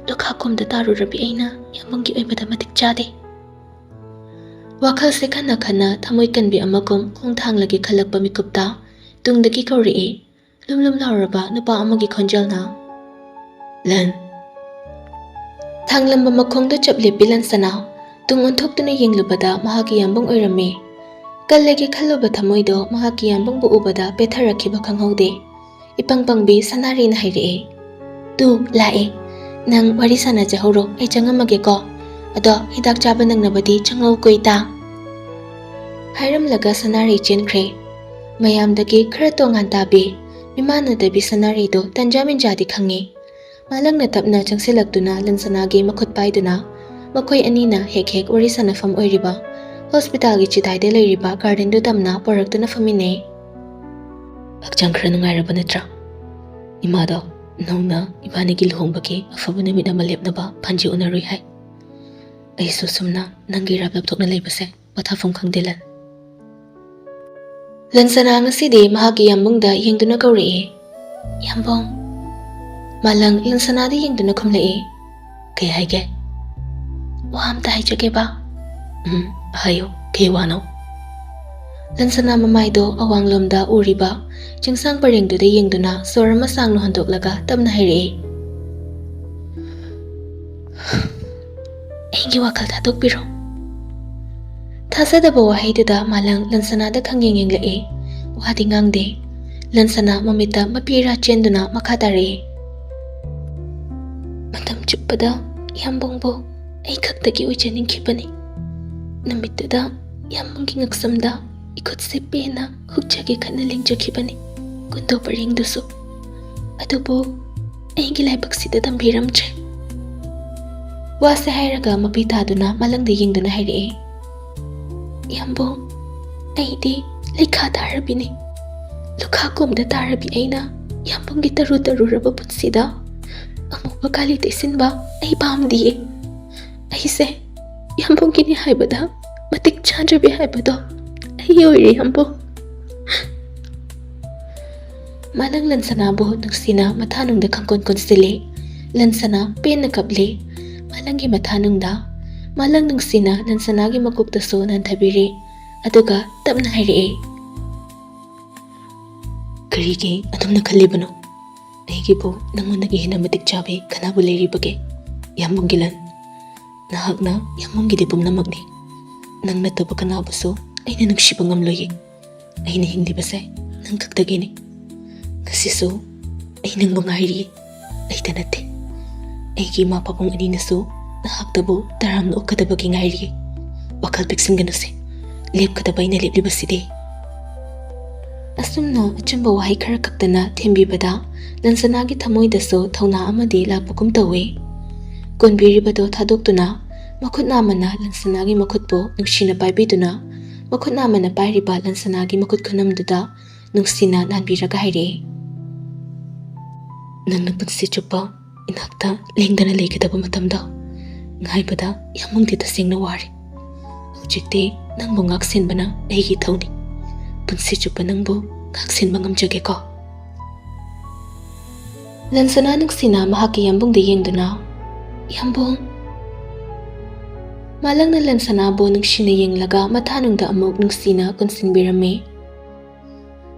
ꯂꯨꯈꯥ ꯀꯣꯝꯗ ꯇꯥꯔꯨꯔꯕꯤ ꯑꯩꯅ ꯌꯥꯝꯕꯨꯡꯒꯤ ꯑꯣꯏꯕꯗ ꯃꯇꯤꯛ ꯆꯥꯗꯦ꯫" ꯋꯥꯈꯜꯁꯦ ꯈꯟꯅ ꯈꯟꯅ ꯊꯃꯣꯏ ꯀꯟꯕꯤ ꯑꯃꯒꯨꯝ ꯈꯣꯡ ꯊꯥꯡꯂꯒꯦ ꯈꯜꯂꯛꯄ ꯃꯤꯀꯨꯞꯇ ꯇꯨꯡꯗꯒꯤ ꯀꯧꯔꯛꯏ ꯂꯨꯝ ꯂꯨꯝ ꯂꯥꯎꯔꯕ ꯅꯨꯄꯥ ꯑꯃꯒꯤ ꯈꯣꯟꯖꯦꯜꯅ, "ꯂꯟ!" ꯊꯥꯡꯂꯝꯕ ꯃꯈꯣꯡꯗ ꯆꯞ ꯂꯦꯞꯄꯤ ꯂꯟꯁꯅꯥ꯫ ꯇꯨꯡ ꯑꯣꯟꯊꯣꯛꯇꯨꯅ ꯌꯦꯡꯂꯨꯕꯗ ꯃꯍꯥꯛꯀꯤ ꯌꯥꯝꯕꯨꯡ ꯑꯣꯏꯔꯝꯃꯤ꯫ ꯀꯜꯂꯒꯦ ꯈꯜꯂꯨꯕ ꯊꯃꯣꯏꯗꯣ ꯃꯍꯥꯛꯀꯤ ꯌꯥꯝꯕꯨꯡꯕꯨ ꯎꯕꯗ ꯄꯦꯠꯊꯔꯛꯈꯤꯕ ꯈꯪꯍꯧꯗꯦ꯫ ꯏꯄꯪ ꯄꯪꯕꯤ ꯁꯅꯥꯔꯩꯅ ꯍꯥꯏꯔꯛꯑꯦ, "ꯇꯨ, ꯂꯥꯛꯑꯦ꯫ ꯅꯪ ꯋꯥꯔꯤ ꯁꯥꯟꯅꯖꯍꯧꯔꯣ, ꯑꯩ ꯆꯪꯉꯝꯃꯒꯦꯀꯣ꯫ ꯑꯗꯣ ꯍꯤꯗꯥꯛ ꯆꯥꯕ ꯅꯪꯅꯕꯗꯤ ꯆꯪꯉꯧꯀꯣ ꯏꯇꯥ꯫" ꯍꯥꯏꯔꯝꯂꯒ ꯁꯅꯥꯔꯩ ꯆꯦꯟꯈ꯭ꯔꯦ꯫ ꯃꯌꯥꯝꯗꯒꯤ ꯈꯔ ꯇꯣꯉꯥꯟ ꯇꯥꯕꯤ, ꯃꯤꯃꯥꯟꯅꯗꯕꯤ ꯁꯅꯥꯔꯩꯗꯣ ꯇꯟꯖꯥ ꯃꯦꯟꯖꯥꯗꯤ ꯈꯪꯉꯤ꯫ ꯃꯥꯂꯪꯅ ꯇꯞꯅ ꯆꯪꯁꯤꯜꯂꯛꯇꯨꯅ ꯂꯟꯁꯅꯥꯒꯤ ꯃꯈꯨꯠ ꯄꯥꯏꯗꯨꯅ ꯃꯈꯣꯏ ꯑꯅꯤꯅ ꯍꯦꯛ ꯍꯦꯛ ꯋꯥꯔꯤ ꯁꯥꯟꯅꯐꯝ ꯑꯣꯏꯔꯤꯕ ꯍꯣꯁꯄꯤꯇꯥꯜꯒꯤ ꯆꯤꯗꯥꯏꯗ ꯂꯩꯔꯤꯕ ꯒꯥꯔꯗꯦꯟꯗꯨ ꯇꯝꯅ ꯄꯣꯔꯛꯇꯨꯅ ꯐꯝꯃꯤꯟꯅꯩ꯫ "ꯍꯛꯆꯥꯡ ꯈꯔ ꯅꯨꯡꯉꯥꯏꯔꯕ ꯅꯠꯇ꯭ꯔꯥ? ꯏꯃꯥꯗꯣ ꯅꯧꯅ ꯏꯕꯥꯅꯤꯒꯤ ꯂꯨꯍꯣꯡꯕꯒꯤ ꯑꯐꯕ ꯅꯨꯃꯤꯠ ꯑꯃ ꯂꯦꯞꯅꯕ ꯐꯥꯟꯖꯤ ꯎꯅꯔꯨꯏ ꯍꯥꯏ꯫ ꯑꯩꯁꯨ ꯁꯨꯝꯅ ꯅꯪꯒꯤ ꯏꯔꯥꯞ ꯂꯥꯞꯊꯣꯛꯅ ꯂꯩꯕꯁꯦ ꯄꯣꯊꯥꯐꯝ ꯈꯪꯗꯦ ꯂꯟ꯫" ꯂꯟꯁꯅꯥ ꯉꯁꯤꯗꯤ ꯃꯍꯥꯛꯀꯤ ꯌꯥꯝꯕꯨꯡꯗ ꯌꯦꯡꯗꯨꯅ ꯀꯧꯔꯛꯏ, "ꯌꯥꯝꯕꯨꯡ꯫" ꯃꯥꯂꯪ ꯂꯟꯁꯅꯥꯗ ꯌꯦꯡꯗꯨꯅ ꯈꯨꯝꯂꯛꯏ, "ꯀꯩ ꯍꯥꯏꯒꯦ?" "ꯋꯥ ꯑꯝꯇ ꯍꯥꯏꯖꯒꯦꯕ꯫" "ꯎꯝ, ꯍꯥꯏꯌꯨ, ꯀꯩ ꯋꯥꯅꯣ?" ꯂꯟꯁꯅꯥ ꯃꯃꯥꯏꯗꯣ ꯑꯋꯥꯡꯂꯣꯝꯗ ꯎꯔꯤꯕ ꯆꯤꯡꯁꯥꯡ ꯄꯔꯦꯡꯗꯨꯗ ꯌꯦꯡꯗꯨꯅ ꯁꯣꯔ ꯑꯃ ꯁꯥꯡꯅ ꯍꯣꯟꯗꯣꯛꯂꯒ ꯇꯞꯅ ꯍꯥꯏꯔꯛꯏ, "ꯑꯩꯒꯤ ꯋꯥꯈꯜ ꯊꯥꯗꯣꯛꯄꯤꯔꯣ꯫" ꯊꯥꯖꯗꯕ ꯋꯥꯍꯩꯗꯨꯗ ꯃꯥꯂꯪ ꯂꯟꯁꯅꯥꯗ ꯈꯪꯌꯦꯡ ꯌꯦꯡꯂꯛꯏ꯫ ꯋꯥꯗꯤ ꯉꯥꯡꯗꯦ꯫ ꯂꯟꯁꯅꯥ ꯃꯃꯤꯠꯇ ꯃꯄꯤ ꯏꯔꯥ ꯆꯦꯟꯗꯨꯅ ꯃꯈꯥ ꯇꯥꯔꯛꯏ, "ꯃꯇꯝ ꯆꯨꯞꯄꯗ ꯌꯥꯝꯕꯨꯡꯕꯨ ꯑꯩ ꯈꯛꯇꯒꯤ ꯑꯣꯏꯖꯅꯤꯡꯈꯤꯕꯅꯤ꯫ ꯅꯨꯃꯤꯠꯇꯨꯗ ꯌꯥꯝꯕꯨꯡꯒꯤ ꯉꯛꯁꯝꯗ ꯏꯈꯨꯠꯁꯦ ꯄꯦꯟꯅ ꯍꯨꯛꯆꯒꯦ ꯈꯟꯅ ꯂꯦꯡꯖꯈꯤꯕꯅꯤ, ꯀꯨꯟꯗꯣ ꯄꯔꯦꯡꯗꯨꯁꯨ꯫ ꯑꯗꯨꯕꯨ ꯑꯩꯒꯤ ꯂꯥꯏꯕꯛꯁꯤꯗ ꯇꯝꯕꯤꯔꯝꯗ꯭ꯔꯦ꯫" ꯋꯥꯁꯦ ꯍꯥꯏꯔꯒ ꯃꯄꯤ ꯇꯥꯗꯨꯅ ꯃꯥꯂꯪꯗ ꯌꯦꯡꯗꯨꯅ ꯍꯥꯏꯔꯛꯏ, "ꯌꯥꯝꯕꯨꯡ, ꯑꯩꯗꯤ ꯂꯩꯈꯥ ꯇꯥꯔꯕꯤꯅꯤ꯫ ꯂꯨꯈꯥ ꯀꯣꯝꯗ ꯇꯥꯔꯕꯤ ꯑꯩꯅ ꯌꯥꯝꯕꯨꯡꯒꯤ ꯇꯔꯨ ꯇꯔꯨꯔꯕ ꯄꯨꯟꯁꯤꯗ ꯑꯃꯨꯕ ꯀꯥꯂꯤ ꯇꯩꯁꯤꯟꯕ ꯑꯩ ꯄꯥꯝꯗꯤꯌꯦ꯫ ꯑꯩꯁꯦ ꯌꯥꯝꯕꯨꯡꯒꯤꯅꯤ ꯍꯥꯏꯕꯗ ꯃꯇꯤꯛ ꯆꯥꯗ꯭ꯔꯕꯤ ꯍꯥꯏꯕꯗꯣ ꯑꯩ ꯑꯣꯏꯔꯦ ꯌꯥꯝꯕꯨꯡ꯫" ꯃꯥꯂꯪ ꯂꯟꯁꯅꯥꯕꯨ ꯅꯨꯡꯁꯤꯅ ꯃꯊꯥꯅꯨꯡꯗ ꯈꯪꯀꯣꯟ ꯀꯣꯟꯁꯤꯜꯂꯤ꯫ ꯂꯟꯁꯅꯥ ꯄꯦꯟꯅ ꯀꯞꯂꯤ꯫ ꯃꯥꯂꯪꯒꯤ ꯃꯊꯥꯅꯨꯡꯗ ꯃꯥꯂꯪ ꯅꯨꯡꯁꯤꯅ ꯂꯟꯁꯅꯥꯒꯤ ꯃꯀꯣꯛꯇꯁꯨ ꯅꯟꯊꯕꯤꯔꯦ, ꯑꯗꯨꯒ ꯇꯞꯅ ꯍꯥꯏꯔꯛꯑꯦ, "ꯀꯔꯤꯒꯤ ꯑꯗꯨꯝꯅ ꯈꯜꯂꯤꯕꯅꯣ? ꯑꯩꯒꯤꯕꯨ ꯅꯪꯉꯣꯟꯗꯒꯤ ꯍꯦꯟꯅ ꯃꯇꯤꯛ ꯆꯥꯕꯤ ꯀꯅꯥꯕꯨ ꯂꯩꯔꯤꯕꯒꯦ? ꯌꯥꯝꯕꯨꯡꯒꯤ ꯂꯟ, ꯅꯍꯥꯛꯅ ꯌꯥꯝꯕꯨꯡꯒꯤꯗꯤ ꯄꯨꯝꯅꯃꯛꯅꯤ꯫ ꯅꯪ ꯅꯠꯇꯕ ꯀꯅꯥꯕꯨꯁꯨ ꯑꯩꯅ ꯅꯨꯡꯁꯤꯕ ꯉꯝꯂꯣꯏꯌꯦ꯫ ꯑꯩꯅ ꯍꯤꯡꯂꯤꯕꯁꯦ ꯅꯪ ꯈꯛꯇꯒꯤꯅꯤ꯫ ꯉꯁꯤꯁꯨ ꯑꯩ ꯅꯪꯕꯨ ꯉꯥꯏꯔꯤ꯫ ꯑꯩꯇ ꯅꯠꯇꯦ, ꯑꯩꯒꯤ ꯏꯃꯥ ꯄꯥꯕꯨꯡ ꯑꯅꯤꯅꯁꯨ ꯅꯍꯥꯛꯇꯕꯨ ꯇꯔꯥꯝꯅ ꯑꯣꯛꯀꯗꯕꯒꯤ ꯉꯥꯏꯔꯤ꯫ ꯋꯥꯈꯜ ꯄꯤꯛꯁꯤꯟꯒꯅꯨꯁꯦ, ꯂꯦꯞꯀꯗꯕ ꯑꯩꯅ ꯂꯦꯞꯂꯤꯕꯁꯤꯗꯤ"꯫ ꯑꯁꯨꯝꯅ ꯑꯆꯨꯝꯕ ꯋꯥꯍꯩ ꯈꯔ ꯈꯛꯇꯅ ꯊꯦꯝꯕꯤꯕꯗ ꯂꯟꯁꯅꯥꯒꯤ ꯊꯃꯣꯏꯗꯁꯨ ꯊꯧꯅꯥ ꯑꯃꯗꯤ ꯂꯥꯛꯄꯒꯨꯝ ꯇꯧꯏ꯫ ꯀꯣꯟꯕꯤꯔꯤꯕꯗꯣ ꯊꯥꯗꯣꯛꯇꯨꯅ ꯃꯈꯨꯠ ꯅꯥꯝꯃꯅ ꯂꯟꯁꯅꯥꯒꯤ ꯃꯈꯨꯠꯄꯨ ꯅꯨꯡꯁꯤꯅ ꯄꯥꯏꯕꯤꯗꯨꯅ, ꯃꯈꯨꯠ ꯅꯥꯝꯃꯅ ꯄꯥꯏꯔꯤꯕ ꯂꯟꯁꯅꯥꯒꯤ ꯃꯈꯨꯠ ꯈꯨꯅꯝꯗꯨꯗ ꯅꯨꯡꯁꯤꯅ ꯅꯥꯟꯕꯤꯔꯒ ꯍꯥꯏꯔꯛꯑꯦ, "ꯅꯪꯅ ꯄꯨꯟꯁꯤ ꯆꯨꯞꯄ ꯏꯅꯥꯛꯇ ꯂꯦꯡꯗꯅ ꯂꯩꯒꯗꯕ ꯃꯇꯝꯗꯣ ꯉꯥꯏꯕꯗ ꯌꯥꯝꯕꯨꯡꯗꯤ ꯇꯁꯦꯡꯅ ꯋꯥꯔꯦ꯫ ꯍꯧꯖꯤꯛꯇꯤ ꯅꯪꯕꯨ ꯉꯥꯛ ꯁꯦꯟꯕꯅ ꯑꯩꯒꯤ ꯏꯊꯧꯅꯤ꯫ ꯄꯨꯟꯁꯤ ꯆꯨꯞꯄ ꯅꯪꯕꯨ ꯉꯥꯛ ꯁꯦꯟꯕ ꯉꯝꯖꯒꯦꯀꯣ"꯫ ꯂꯟꯁꯅꯥ ꯅꯨꯡꯁꯤꯅ ꯃꯍꯥꯛꯀꯤ ꯌꯥꯝꯕꯨꯡꯗ ꯌꯦꯡꯗꯨꯅ, "ꯌꯥꯝꯕꯨꯡ"꯫ ꯃꯥꯂꯪꯅ ꯂꯟꯁꯅꯥꯕꯨ ꯅꯨꯡꯁꯤꯅ ꯌꯦꯡꯂꯒ ꯃꯊꯥꯅꯨꯡꯗ ꯑꯃꯨꯛ ꯅꯨꯡꯁꯤꯅ ꯀꯣꯟꯁꯤꯟꯕꯤꯔꯝꯃꯤ꯫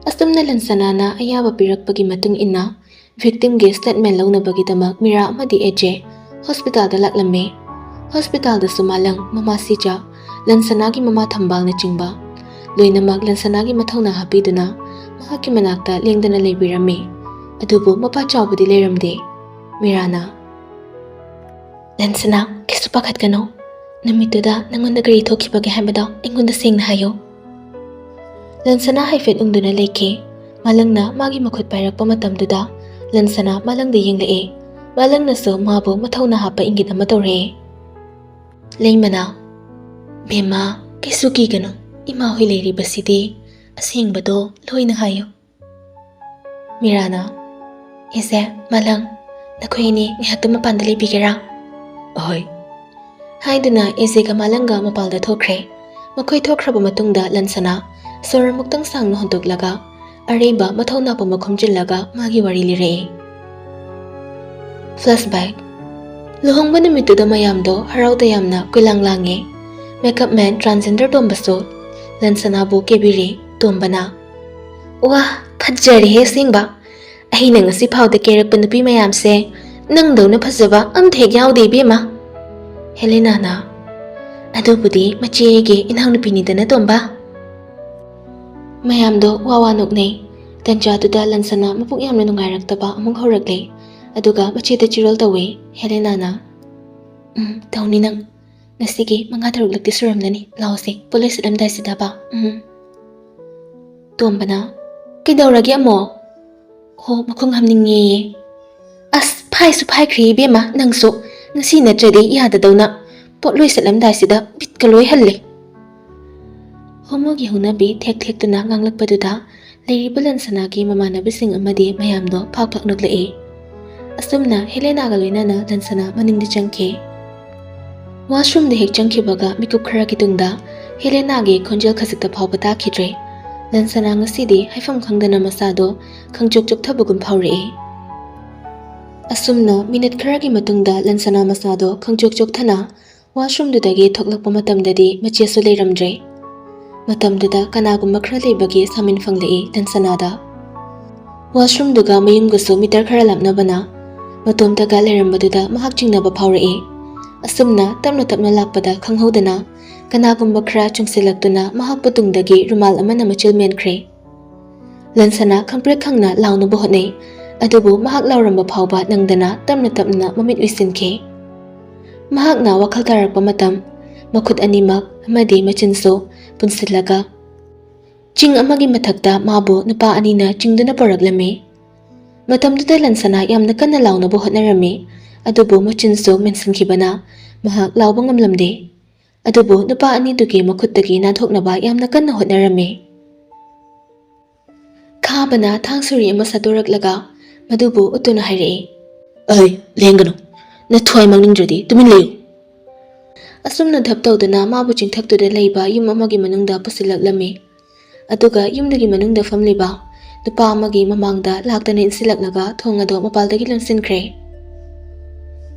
ꯑꯁꯨꯝꯅ ꯂꯟꯁꯅꯥꯅ ꯑꯌꯥꯕ ꯄꯤꯔꯛꯄꯒꯤ ꯃꯇꯨꯡ ꯏꯟꯅ ꯚꯤꯛꯇꯤꯝꯒꯤ ꯁ꯭ꯇꯦꯠꯃꯦꯟ ꯂꯧꯅꯕꯒꯤꯗꯃꯛ ꯃꯤꯔꯥ ꯑꯃꯗꯤ ꯑꯦꯖꯦ ꯍꯣꯁꯄꯤꯇꯥꯜꯗ ꯂꯥꯛꯂꯝꯃꯤ꯫ ꯍꯣꯁꯄꯤꯇꯥꯜꯗꯁꯨ ꯃꯥꯂꯪ, ꯃꯃꯥ ꯁꯤꯖꯥ, ꯂꯟꯁꯅꯥꯒꯤ ꯃꯃꯥ ꯊꯝꯕꯥꯜꯅꯆꯤꯡꯕ ꯂꯣꯏꯅꯃꯛ ꯂꯟꯁꯅꯥꯒꯤ ꯃꯊꯧꯅꯥ ꯍꯥꯞꯄꯤꯗꯨꯅ ꯃꯍꯥꯛꯀꯤ ꯃꯅꯥꯛꯇ ꯂꯦꯡꯗꯅ ꯂꯩꯕꯤꯔꯝꯃꯤ꯫ ꯑꯗꯨꯕꯨ ꯃꯄꯥ ꯆꯥꯎꯕꯗꯤ ꯂꯩꯔꯝꯗꯦ꯫ ꯃꯤꯔꯥꯅ, "ꯂꯟꯁꯅꯥ, ꯀꯩꯁꯨ ꯄꯥꯈꯠꯀꯅꯨ꯫ ꯅꯨꯃꯤꯠꯇꯨꯗ ꯅꯪꯉꯣꯟꯗ ꯀꯔꯤ ꯊꯣꯛꯈꯤꯕꯒꯦ ꯍꯥꯏꯕꯗꯣ ꯑꯩꯉꯣꯟꯗ ꯁꯦꯡꯅ ꯍꯥꯏꯌꯨ"꯫ ꯂꯟꯁꯅꯥ ꯍꯥꯏꯐꯦꯠ ꯎꯪꯗꯨꯅ ꯂꯩꯈꯤ꯫ ꯃꯥꯂꯪꯅ ꯃꯥꯒꯤ ꯃꯈꯨꯠ ꯄꯥꯏꯔꯛꯄ ꯃꯇꯝꯗꯨꯗ ꯂꯟꯁꯅꯥ ꯃꯥꯂꯪꯗ ꯌꯦꯡꯂꯛꯑꯦ꯫ ꯃꯥꯂꯪꯅꯁꯨ ꯃꯥꯕꯨ ꯃꯊꯧꯅꯥ ꯍꯥꯞꯄ ꯏꯪꯒꯤꯠ ꯑꯃ ꯇꯧꯔꯛꯑꯦ꯫ ꯂꯩꯃꯅ, "ꯕꯦꯝꯃ, ꯀꯩꯁꯨ ꯀꯤꯒꯅꯨ꯫ ꯏꯃꯥ ꯍꯣꯏ ꯂꯩꯔꯤꯕꯁꯤꯗꯤ꯫ ꯑꯁꯦꯡꯕꯗꯣ ꯂꯣꯏꯅ ꯍꯥꯏꯌꯨ"꯫ ꯃꯤꯔꯥꯅ, "ꯑꯦꯖꯦ, ꯃꯥꯂꯪ, ꯅꯈꯣꯏ ꯑꯅꯤ ꯉꯥꯏꯍꯥꯛꯇ ꯃꯄꯥꯟꯗ ꯂꯩꯕꯤꯒꯦꯔꯥ?" "ꯑꯍꯣꯏ"꯫ ꯍꯥꯏꯗꯨꯅ ꯑꯦꯖꯦꯒ ꯃꯥꯂꯪꯒ ꯃꯄꯥꯜꯗ ꯊꯣꯛꯈ꯭ꯔꯦ꯫ ꯃꯈꯣꯏ ꯊꯣꯛꯈ꯭ꯔꯕ ꯃꯇꯨꯡꯗ ꯂꯟꯁꯅꯥ ꯁꯣꯔ ꯑꯃꯨꯛꯇꯪ ꯁꯥꯡꯅ ꯍꯣꯟꯗꯣꯛꯂꯒ ꯑꯔꯩꯕ ꯃꯊꯧꯅꯥ ꯄꯨꯝꯕ ꯈꯣꯝꯖꯤꯜꯂꯒ ꯃꯥꯒꯤ ꯋꯥꯔꯤ ꯂꯤꯔꯛꯑꯦ꯫ Flashback꯫ ꯂꯨꯍꯣꯡꯕ ꯅꯨꯃꯤꯠꯇꯨꯗ ꯃꯌꯥꯝꯗꯣ ꯍꯔꯥꯎ ꯇꯌꯥꯝꯅ ꯀꯣꯏꯂꯥꯡ ꯂꯥꯡꯉꯦ꯫ ꯃꯦꯀꯞ ꯃꯦꯟ ꯇ꯭ꯔꯥꯟꯖꯦꯟꯗꯔ ꯇꯣꯝꯕꯁꯨ ꯂꯟꯁꯅꯥꯕꯨ ꯀꯦꯕꯤꯔꯦ꯫ ꯇꯣꯝꯕꯅ, "ꯋꯥ, ꯐꯖꯔꯦꯍꯦ ꯑꯁꯦꯡꯕ꯫ ꯑꯩꯅ ꯉꯁꯤ ꯐꯥꯎꯗ ꯀꯦꯔꯛꯄ ꯅꯨꯄꯤ ꯃꯌꯥꯝꯁꯦ ꯅꯪꯗꯧꯅ ꯐꯖꯕ ꯑꯝꯇ ꯍꯦꯛ ꯌꯥꯎꯗꯦ ꯏꯕꯦꯝꯃ꯫" ꯍꯦꯂꯦꯅꯥꯅ, "ꯑꯗꯨꯕꯨꯗꯤ ꯃꯆꯦꯒꯤ ꯏꯅꯥꯎꯅꯨꯄꯤꯅꯤꯗꯅ ꯇꯣꯝꯕ꯫" ꯃꯌꯥꯝꯗꯣ ꯋꯥ ꯋꯥ ꯅꯣꯛꯅꯩ꯫ ꯇꯟꯖꯥꯗꯨꯗ ꯂꯟꯁꯅꯥ ꯃꯄꯨꯛ ꯌꯥꯝꯅ ꯅꯨꯡꯉꯥꯏꯔꯛꯇꯕ ꯑꯃꯨꯛ ꯍꯧꯔꯛꯂꯦ꯫ ꯑꯗꯨꯒ ꯃꯆꯦꯗ ꯆꯤꯔꯣꯜ ꯇꯧꯋꯦ꯫ ꯍꯦꯂꯦꯅꯥꯅ, "ꯎꯝ, ꯇꯧꯅꯤ ꯅꯪ꯫ ꯉꯁꯤꯒꯤ ꯃꯉꯥ ꯇꯔꯨꯛꯂꯛꯇꯤ ꯁꯨꯔꯝꯂꯅꯤ꯫ ꯂꯥꯎꯁꯦ, ꯄꯣꯠꯂꯣꯏ ꯁꯦꯠꯂꯝꯗꯥꯏꯁꯤꯗꯕ꯫ ꯎꯝ꯫" ꯇꯣꯝꯕꯅ, "ꯀꯩꯗꯧꯔꯒꯦ ꯑꯃꯨꯛ?" "ꯍꯣ, ꯃꯈꯣꯡ ꯍꯥꯝꯅꯤꯡꯉꯦꯌꯦ꯫" "ꯑꯁ, ꯐꯥꯏꯁꯨ ꯐꯥꯏꯈ꯭ꯔꯦ ꯏꯕꯦꯝꯃ, ꯅꯪꯁꯨ꯫ ꯉꯁꯤ ꯅꯠꯇ꯭ꯔꯗꯤ ꯌꯥꯗꯗꯧꯅ꯫ ꯄꯣꯠꯂꯣꯏ ꯁꯦꯠꯂꯝꯗꯥꯏꯁꯤꯗ ꯕꯤꯠꯀ ꯂꯣꯏ ꯍꯜꯂꯦ꯫" ꯍꯣꯃꯣꯒꯤ ꯍꯧꯅꯕꯤ ꯊꯦꯛ ꯊꯦꯛꯇꯨꯅ ꯉꯥꯡꯂꯛꯄꯗꯨꯗ ꯂꯩꯔꯤꯕ ꯂꯟꯁꯅꯥꯒꯤ ꯃꯃꯥꯟꯅꯕꯤꯁꯤꯡ ꯑꯃꯗꯤ ꯃꯌꯥꯝꯗꯣ ꯐꯥꯛ ꯐꯥꯛ ꯅꯣꯛꯂꯛꯏ꯫ ꯑꯁꯨꯝꯅ ꯍꯦꯂꯦꯅꯥꯒ ꯂꯣꯏꯅꯅ ꯂꯟꯁꯅꯥ ꯃꯅꯤꯡꯗ ꯆꯪꯈꯤ꯫ ꯋꯥꯁꯔꯨꯝꯗ ꯍꯦꯛ ꯆꯪꯈꯤꯕꯒ ꯃꯤꯀꯨꯞ ꯈꯔꯒꯤ ꯇꯨꯡꯗ ꯍꯦꯂꯦꯅꯥꯒꯤ ꯈꯣꯟꯖꯦꯜ ꯈꯖꯤꯛꯇ ꯐꯥꯎꯕ ꯇꯥꯈꯤꯗ꯭ꯔꯦ꯫ ꯂꯟꯁꯅꯥ ꯉꯁꯤꯗꯤ ꯍꯥꯏꯐꯝ ꯈꯪꯗꯅ ꯃꯁꯥꯗꯣ ꯈꯪꯆꯣꯛ ꯆꯣꯛꯊꯕꯒꯨꯝ ꯐꯥꯎꯔꯛꯏ꯫ ꯑꯁꯨꯝꯅ ꯃꯤꯅꯤꯠ ꯈꯔꯒꯤ ꯃꯇꯨꯡꯗ ꯂꯟꯁꯅꯥ ꯃꯁꯥꯗꯣ ꯈꯪꯆꯣꯛ ꯆꯣꯛꯊꯅ ꯋꯥꯁꯔꯨꯝꯗꯨꯗꯒꯤ ꯊꯣꯛꯂꯛꯄ ꯃꯇꯝꯗꯗꯤ ꯃꯆꯦꯁꯨ ꯂꯩꯔꯝꯗ꯭ꯔꯦ꯫ ꯃꯇꯝꯗꯨꯗ ꯀꯅꯥꯒꯨꯝꯕ ꯈꯔ ꯂꯩꯕꯒꯤ ꯁꯥꯃꯤꯟ ꯐꯪꯂꯛꯏ ꯂꯟꯁꯅꯥꯗ꯫ ꯋꯥꯁꯔꯨꯝꯗꯨꯒ ꯃꯌꯨꯝꯒꯁꯨ ꯃꯤꯇꯔ ꯈꯔ ꯂꯥꯞꯅꯕꯅ ꯃꯇꯣꯝꯇꯒ ꯂꯩꯔꯝꯕꯗꯨꯗ ꯃꯍꯥꯛ ꯆꯤꯡꯅꯕ ꯐꯥꯎꯔꯛꯏ꯫ ꯑꯁꯨꯝꯅ ꯇꯞꯅ ꯇꯞꯅ ꯂꯥꯛꯄꯗ ꯈꯪꯍꯧꯗꯅ ꯀꯅꯥꯒꯨꯝꯕ ꯈꯔ ꯆꯨꯡꯁꯤꯜꯂꯛꯇꯨꯅ ꯃꯍꯥꯛꯄꯨ ꯇꯨꯡꯗꯒꯤ ꯔꯨꯃꯥꯜ ꯑꯃꯅ ꯃꯆꯤꯜ ꯃꯦꯟꯈ꯭ꯔꯦ꯫ ꯂꯟꯁꯅꯥ ꯈꯪꯄ꯭ꯔꯦꯛ ꯈꯪꯅ ꯂꯥꯎꯅꯕ ꯍꯣꯠꯅꯩ, ꯑꯗꯨꯕꯨ ꯃꯍꯥꯛ ꯂꯥꯎꯔꯝꯕ ꯐꯥꯎꯕ ꯅꯪꯗꯅ ꯇꯞꯅ ꯇꯞꯅ ꯃꯃꯤꯠ ꯎꯏꯁꯤꯟꯈꯤ꯫ ꯃꯍꯥꯛꯅ ꯋꯥꯈꯜ ꯇꯥꯔꯛꯄ ꯃꯇꯝ, ꯃꯈꯨꯠ ꯑꯅꯤꯃꯛ ꯑꯃꯗꯤ ꯃꯆꯤꯟꯁꯨ ꯄꯨꯟꯁꯤꯜꯂꯒ ꯆꯤꯡ ꯑꯃꯒꯤ ꯃꯊꯛꯇ ꯃꯥꯕꯨ ꯅꯨꯄꯥ ꯑꯅꯤꯅ ꯆꯤꯡꯗꯨꯅ ꯄꯨꯔꯛꯂꯝꯃꯤ꯫ ꯃꯇꯝꯗꯨꯗ ꯂꯟꯁꯅꯥ ꯌꯥꯝꯅ ꯀꯟꯅ ꯂꯥꯎꯅꯕ ꯍꯣꯠꯅꯔꯝꯃꯤ, ꯑꯗꯨꯕꯨ ꯃꯆꯤꯟꯁꯨ ꯃꯦꯟꯁꯤꯟꯈꯤꯕꯅ ꯃꯍꯥꯛ ꯂꯥꯎꯕ ꯉꯝꯂꯝꯗꯦ꯫ ꯑꯗꯨꯕꯨ ꯅꯨꯄꯥ ꯑꯅꯤꯗꯨꯒꯤ ꯃꯈꯨꯠꯇꯒꯤ ꯅꯥꯟꯊꯣꯛꯅꯕ ꯌꯥꯝꯅ ꯀꯟꯅ ꯍꯣꯠꯅꯔꯝꯃꯤ꯫ ꯈꯥꯕꯅ ꯊꯥꯡ ꯁꯣꯔꯤ ꯑꯃ ꯁꯠꯇꯣꯔꯛꯂꯒ ꯃꯗꯨꯕꯨ ꯎꯠꯇꯨꯅ ꯍꯥꯏꯔꯛꯏ, "ꯑꯩ, ꯂꯦꯡꯒꯅꯨ꯫ ꯅꯊ꯭ꯋꯥꯏ ꯃꯥꯡꯅꯤꯡꯗ꯭ꯔꯗꯤ ꯇꯨꯃꯤꯟ ꯂꯩꯌꯨ!" ꯑꯁꯨꯝꯅ ꯙꯞ ꯇꯧꯗꯨꯅ ꯃꯥꯕꯨ ꯆꯤꯡꯊꯛꯇꯨꯗ ꯂꯩꯕ ꯌꯨꯝ ꯑꯃꯒꯤ ꯃꯅꯨꯡꯗ ꯄꯨꯁꯤꯜꯂꯛꯂꯝꯃꯤ꯫ ꯑꯗꯨꯒ ꯌꯨꯝꯗꯨꯒꯤ ꯃꯅꯨꯡꯗ ꯐꯝꯂꯤꯕ ꯅꯨꯄꯥ ꯑꯃꯒꯤ ꯃꯃꯥꯡꯗ ꯂꯥꯛꯇꯅ ꯏꯟꯁꯤꯜꯂꯛꯂꯒ ꯊꯣꯡ ꯑꯗꯨ ꯃꯄꯥꯜꯗꯒꯤ ꯂꯣꯟꯁꯤꯟꯈ꯭ꯔꯦ꯫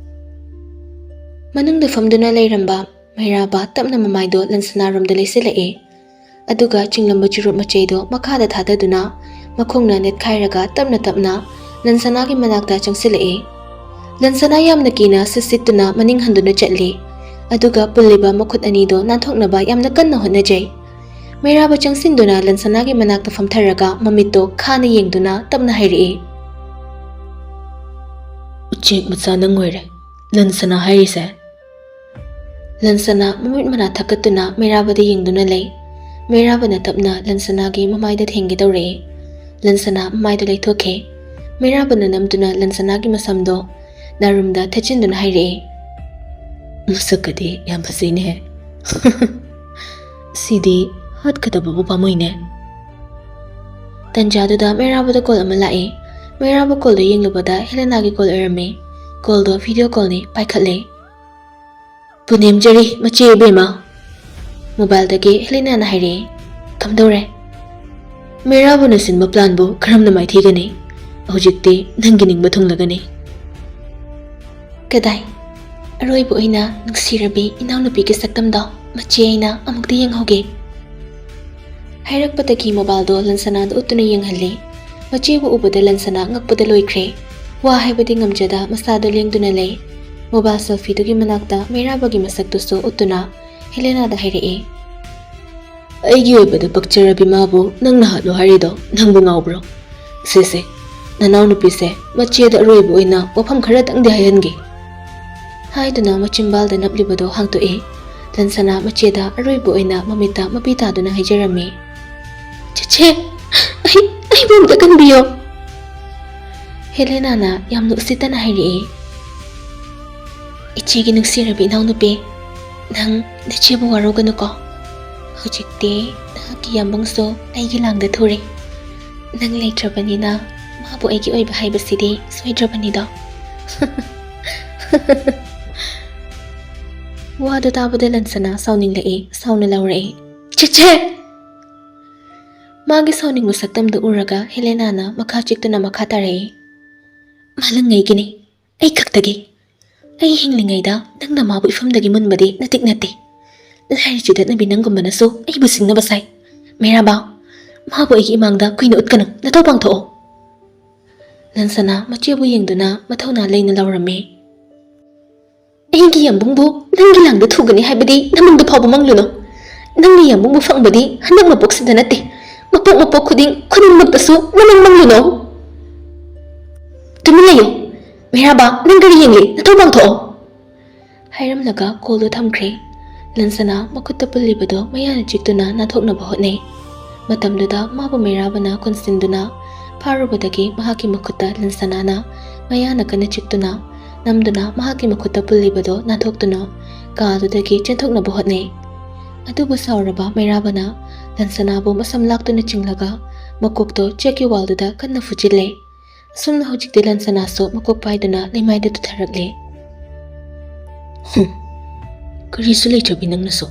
ꯃꯅꯨꯡꯗ ꯐꯝꯗꯨꯅ ꯂꯩꯔꯝꯕ ꯃꯩꯔꯥꯕ ꯇꯞꯅ ꯃꯃꯥꯏꯗꯣ ꯂꯟꯁꯅꯥꯔꯣꯝꯗ ꯂꯩꯁꯤꯜꯂꯛꯑꯦ꯫ ꯑꯗꯨꯒ ꯆꯤꯡꯂꯝꯕ ꯆꯨꯔꯨꯞ ꯃꯆꯩꯗꯣ ꯃꯈꯥꯗ ꯊꯥꯗꯗꯨꯅ ꯃꯈꯣꯡꯅ ꯅꯦꯠꯈꯥꯏꯔꯒ ꯇꯞꯅ ꯇꯞꯅ ꯂꯟꯁꯅꯥꯒꯤ ꯃꯅꯥꯛꯇ ꯆꯪꯁꯤꯜꯂꯛꯑꯦ꯫ ꯂꯟꯁꯅꯥ ꯌꯥꯝꯅ ꯀꯤꯅ ꯁꯤꯠ ꯁꯤꯠꯇꯨꯅ ꯃꯅꯤꯡ ꯍꯟꯗꯨꯅ ꯆꯠꯂꯤ꯫ ꯑꯗꯨꯒ ꯄꯨꯜꯂꯤꯕ ꯃꯈꯨꯠ ꯑꯅꯤꯗꯣ ꯅꯥꯟꯊꯣꯛꯅꯕ ꯌꯥꯝꯅ ꯀꯟꯅ ꯍꯣꯠꯅꯖꯩ꯫ ꯃꯩꯔꯥꯕ ꯆꯪꯁꯤꯟꯗꯨꯅ ꯂꯟꯁꯅꯥꯒꯤ ꯃꯅꯥꯛꯇ ꯐꯝꯊꯔꯒ ꯃꯃꯤꯠꯇꯣ ꯈꯥꯅ ꯌꯦꯡꯗꯨꯅ ꯇꯞꯅ ꯍꯥꯏꯔꯛꯏ꯫ "ꯎꯆꯦꯛ ꯃꯆꯥ ꯅꯪ ꯑꯣꯏꯔꯦ ꯂꯟꯁꯅꯥ ꯍꯥꯏꯔꯤꯁꯦ?" ꯂꯟꯁꯅꯥ ꯃꯃꯤꯠ ꯃꯅꯥ ꯊꯛꯀꯠꯇꯨꯅ ꯃꯩꯔꯥꯕꯗ ꯌꯦꯡꯗꯨꯅ ꯂꯩ꯫ ꯃꯩꯔꯥꯕꯅ ꯇꯞꯅ ꯂꯟꯁꯅꯥꯒꯤ ꯃꯃꯥꯏꯗ ꯊꯦꯡꯒꯦ ꯇꯧꯔꯛꯏ꯫ ꯂꯟꯁꯅꯥ ꯃꯃꯥꯏꯗꯣ ꯂꯩꯊꯣꯛꯈꯤ꯫ ꯃꯩꯔꯥꯕꯅ ꯅꯝꯗꯨꯅ ꯂꯟꯁꯅꯥꯒꯤ ꯃꯁꯝꯗꯣ ꯅꯥꯔꯨꯝꯗ ꯊꯦꯠꯆꯤꯟꯗꯨꯅ ꯍꯥꯏꯔꯛꯏ꯫ "ꯃꯁꯛꯀꯗꯤ ꯌꯥꯝ ꯐꯖꯩꯅꯦ꯫ ꯁꯤꯗꯤ ꯍꯥꯠꯀꯗꯕꯕꯨ ꯄꯥꯝꯃꯨꯏꯅꯦ꯫" ꯇꯟꯖꯥꯗꯨꯗ ꯃꯩꯔꯥꯕꯗ ꯀꯣꯜ ꯑꯃ ꯂꯥꯛꯏ꯫ ꯃꯩꯔꯥꯕ ꯀꯣꯜꯗꯣ ꯌꯦꯡꯂꯨꯕꯗ ꯍꯦꯂꯦꯅꯥꯒꯤ ꯀꯣꯜ ꯑꯣꯏꯔꯝꯃꯤ꯫ ꯀꯣꯜꯗꯣ ꯚꯤꯗꯤꯑꯣ ꯀꯣꯜꯅꯤ, ꯄꯥꯏꯈꯠꯂꯦ꯫ "ꯄꯨꯅꯦꯝꯖꯔꯤ ꯃꯆꯦ ꯏꯕꯦꯝꯃ꯫" ꯃꯣꯕꯥꯏꯜꯗꯒꯤ ꯍꯦꯂꯦꯅꯥꯅ ꯍꯥꯏꯔꯛꯏ꯫ "ꯀꯝꯗꯧꯔꯦ?" "ꯃꯩꯔꯥꯕꯅ ꯁꯤꯟꯕ ꯄ꯭ꯂꯥꯟꯕꯨ ꯀꯔꯝꯅ ꯃꯥꯏꯊꯤꯒꯅꯤ? ꯍꯧꯖꯤꯛꯇꯤ ꯅꯪꯒꯤ ꯅꯤꯡꯕ ꯊꯨꯡꯂꯒꯅꯤ꯫" "ꯀꯗꯥꯏ? ꯑꯔꯣꯏꯕ ꯑꯣꯏꯅ ꯅꯨꯡꯁꯤꯔꯕꯤ ꯏꯅꯥꯎꯅꯨꯄꯤꯒꯤ ꯁꯛꯇꯝꯗꯣ ꯃꯆꯦ ꯑꯩꯅ ꯑꯃꯨꯛꯇ ꯌꯦꯡꯍꯧꯒꯦ꯫" ꯍꯥꯏꯔꯛꯄꯗꯒꯤ ꯃꯣꯕꯥꯏꯜꯗꯣ ꯂꯟꯁꯅꯥꯗ ꯎꯠꯇꯨꯅ ꯌꯦꯡꯍꯜꯂꯤ꯫ ꯃꯆꯦꯕꯨ ꯎꯕꯗ ꯂꯟꯁꯅꯥ ꯉꯛꯄꯗ ꯂꯣꯏꯈ꯭ꯔꯦ꯫ ꯋꯥ ꯍꯥꯏꯕꯗꯤ ꯉꯝꯖꯗ ꯃꯁꯥꯗꯣ ꯂꯦꯡꯗꯨꯅ ꯂꯩ꯫ ꯃꯣꯕꯥꯏꯜ ꯁꯦꯜꯐꯤꯗꯨꯒꯤ ꯃꯅꯥꯛꯇ ꯃꯩꯔꯥꯕꯒꯤ ꯃꯁꯛꯇꯨꯁꯨ ꯎꯠꯇꯨꯅ ꯍꯦꯂꯦꯅꯥꯗ ꯍꯥꯏꯔꯛꯏ꯫ "ꯑꯩꯒꯤ ꯑꯣꯏꯕꯗ ꯄꯛꯆꯔꯕꯤ ꯃꯥꯕꯨ ꯅꯪꯅ ꯍꯥꯠꯂꯨ ꯍꯥꯏꯔꯤꯗꯣ ꯅꯪꯕꯨ ꯉꯥꯎꯕ꯭ꯔꯣ? ꯁꯦ ꯁꯦ, ꯅꯅꯥꯎꯅꯨꯄꯤꯁꯦ ꯃꯆꯦꯗ ꯑꯔꯣꯏꯕ ꯑꯣꯏꯅ ꯋꯥꯐꯝ ꯈꯔꯇꯪꯗꯤ ꯍꯥꯏꯍꯟꯒꯦ꯫" ꯍꯥꯏꯗꯨꯅ ꯃꯆꯤꯟꯕꯥꯜꯗ ꯅꯞꯂꯤꯕꯗꯣ ꯍꯥꯡꯇꯣꯛꯏ꯫ ꯂꯟꯁꯅꯥ ꯃꯆꯦꯗ ꯑꯔꯣꯏꯕ ꯑꯣꯏꯅ ꯃꯃꯤꯠꯇ ꯃꯄꯤ ꯇꯥꯗꯨꯅ ꯍꯥꯏꯖꯔꯝꯃꯤ꯫ "ꯆꯦꯆꯦ, ꯑꯩ, ꯑꯩꯕꯨ ꯑꯝꯇ ꯀꯟꯕꯤꯌꯣ꯫" ꯍꯦꯂꯦꯅꯥꯅ ꯌꯥꯝꯅ ꯎꯁꯤꯠꯇꯅ ꯍꯥꯏꯔꯛꯏ꯫ "ꯏꯆꯦꯒꯤ ꯅꯨꯡꯁꯤꯔꯕꯤ ꯏꯅꯥꯎꯅꯨꯄꯤ, ꯅꯪ ꯅꯆꯦꯕꯨ ꯋꯥꯔꯧꯒꯅꯨꯀꯣ꯫ ꯍꯧꯖꯤꯛꯇꯤ ꯅꯍꯥꯛꯀꯤ ꯌꯥꯝꯕꯨꯡꯁꯨ ꯑꯩꯒꯤ ꯂꯥꯡꯗ ꯊꯨꯔꯦ꯫ ꯅꯪ ꯂꯩꯇ꯭ꯔꯕꯅꯤꯅ ꯃꯥꯕꯨ ꯑꯩꯒꯤ ꯑꯣꯏꯕ ꯍꯥꯏꯕꯁꯤꯗꯤ ꯁꯣꯏꯗ꯭ꯔꯕꯅꯤꯗꯣ꯫" ꯋꯥꯗꯨ ꯇꯥꯕꯗ ꯂꯟꯁꯅꯥ ꯁꯥꯎꯅꯤꯡꯂꯛꯏ, ꯁꯥꯎꯅ ꯂꯥꯎꯔꯛꯏ꯫ "ꯆꯦꯆꯦ!" ꯃꯥꯒꯤ ꯁꯥꯎꯅꯤꯡꯕ ꯁꯛꯇꯝꯗꯨ ꯎꯔꯒ ꯍꯦꯂꯦꯅꯥꯅ ꯃꯈꯥ ꯆꯤꯛꯇꯨꯅ ꯃꯈꯥ ꯇꯥꯔꯛꯏ꯫ "ꯃꯥꯂꯪꯉꯩꯒꯤꯅꯤ, ꯑꯩ ꯈꯛꯇꯒꯤ꯫ ꯑꯩ ꯍꯤꯡꯂꯤꯉꯩꯗ ꯅꯪꯅ ꯃꯥꯕꯨ ꯏꯐꯝꯗꯒꯤ ꯃꯨꯟꯕꯗꯤ ꯅꯇꯤꯛ ꯅꯠꯇꯦ꯫ ꯂꯥꯏꯔꯤ ꯆꯤꯗꯠꯅꯕꯤ ꯅꯪꯒꯨꯝꯕꯅꯁꯨ ꯑꯩꯕꯨ ꯁꯤꯡꯅꯕ ꯁꯥꯏ꯫ ꯃꯩꯔꯥꯕ, ꯃꯥꯕꯨ ꯑꯩꯒꯤ ꯏꯃꯥꯡꯗ ꯀꯨꯏꯅ ꯎꯠꯀꯅꯨ, ꯅꯊꯧ ꯄꯥꯡꯊꯣꯛꯑꯣ꯫ ꯂꯟꯁꯅꯥ ꯃꯆꯦꯕꯨ ꯌꯦꯡꯗꯨꯅ ꯃꯊꯧꯅꯥ ꯂꯩꯅ ꯂꯥꯎꯔꯝꯃꯤ꯫ ꯑꯩꯒꯤ ꯌꯥꯝꯕꯨꯡꯕꯨ ꯅꯪꯒꯤ ꯂꯥꯡꯗ ꯊꯨꯒꯅꯤ ꯍꯥꯏꯕꯗꯤ ꯅꯃꯪꯗ ꯐꯥꯎꯕ ꯃꯪꯂꯨꯅꯨ꯫ ꯅꯪꯒꯤ ꯌꯥꯝꯕꯨꯡꯕꯨ ꯐꯪꯕꯗꯤ ꯍꯟꯗꯛ ꯃꯄꯣꯛꯁꯤꯗ ꯅꯠꯇꯦ, ꯃꯄꯣꯛ ꯃꯄꯣꯛ ꯈꯨꯗꯤꯡ ꯈꯨꯗꯤꯡꯃꯛꯇꯁꯨ ꯅꯃꯪ ꯃꯪꯂꯨꯅꯨ꯫ ꯇꯨꯃꯤꯟ ꯂꯩꯌꯨ꯫ ꯃꯩꯔꯥꯕ, ꯅꯪ ꯀꯔꯤ ꯌꯦꯡꯂꯤ? ꯅꯊꯧ ꯄꯥꯡꯊꯣꯛꯑꯣ꯫ ꯍꯥꯏꯔꯝꯂꯒ ꯀꯣꯜꯗꯨ ꯊꯝꯈ꯭ꯔꯦ꯫ ꯂꯟꯁꯅꯥ ꯃꯈꯨꯠꯇ ꯄꯨꯜꯂꯤꯕꯗꯨ ꯃꯌꯥꯅ ꯆꯤꯛꯇꯨꯅ ꯅꯥꯟꯊꯣꯛꯅꯕ ꯍꯣꯠꯅꯩ꯫ ꯃꯇꯝꯗꯨꯗ ꯃꯥꯕꯨ ꯃꯩꯔꯥꯕꯅ ꯀꯣꯟꯁꯤꯟꯗꯨꯅ ꯐꯥꯔꯨꯕꯗꯒꯤ ꯃꯍꯥꯛꯀꯤ ꯃꯈꯨꯠꯇ ꯂꯟꯁꯅꯥꯅ ꯃꯌꯥꯅ ꯀꯟꯅ ꯆꯤꯛꯇꯨꯅ ꯅꯝꯗꯨꯅ ꯃꯍꯥꯛꯀꯤ ꯃꯈꯨꯠꯇ ꯄꯨꯜꯂꯤꯕꯗꯨ ꯅꯥꯟꯊꯣꯛꯇꯨꯅ ꯀꯥ ꯑꯗꯨꯗꯒꯤ ꯆꯦꯟꯊꯣꯛꯅꯕ ꯍꯣꯠꯅꯩ꯫ ꯑꯗꯨꯕꯨ ꯁꯥꯎꯔꯕ ꯃꯩꯔꯥꯕꯅ ꯂꯟꯁꯅꯥꯕꯨ ꯃꯁꯝ ꯂꯥꯛꯇꯨꯅ ꯆꯤꯡꯂꯒ ꯃꯀꯣꯛꯇꯣ ꯆꯦꯛꯀꯤ ꯋꯥꯜꯗꯨꯗ ꯀꯟꯅ ꯐꯨꯖꯤꯜꯂꯦ꯫ ꯑꯁꯨꯝꯅ ꯍꯧꯖꯤꯛꯇꯤ ꯂꯟꯁꯅꯥꯁꯨ ꯃꯀꯣꯛ ꯄꯥꯏꯗꯨꯅ ꯂꯩꯃꯥꯏꯗ ꯇꯨꯊꯔꯛꯂꯦ꯫ "ꯍꯨꯝ, ꯀꯔꯤꯁꯨ ꯂꯩꯇ꯭ꯔꯕꯤ ꯅꯪꯅꯁꯨ꯫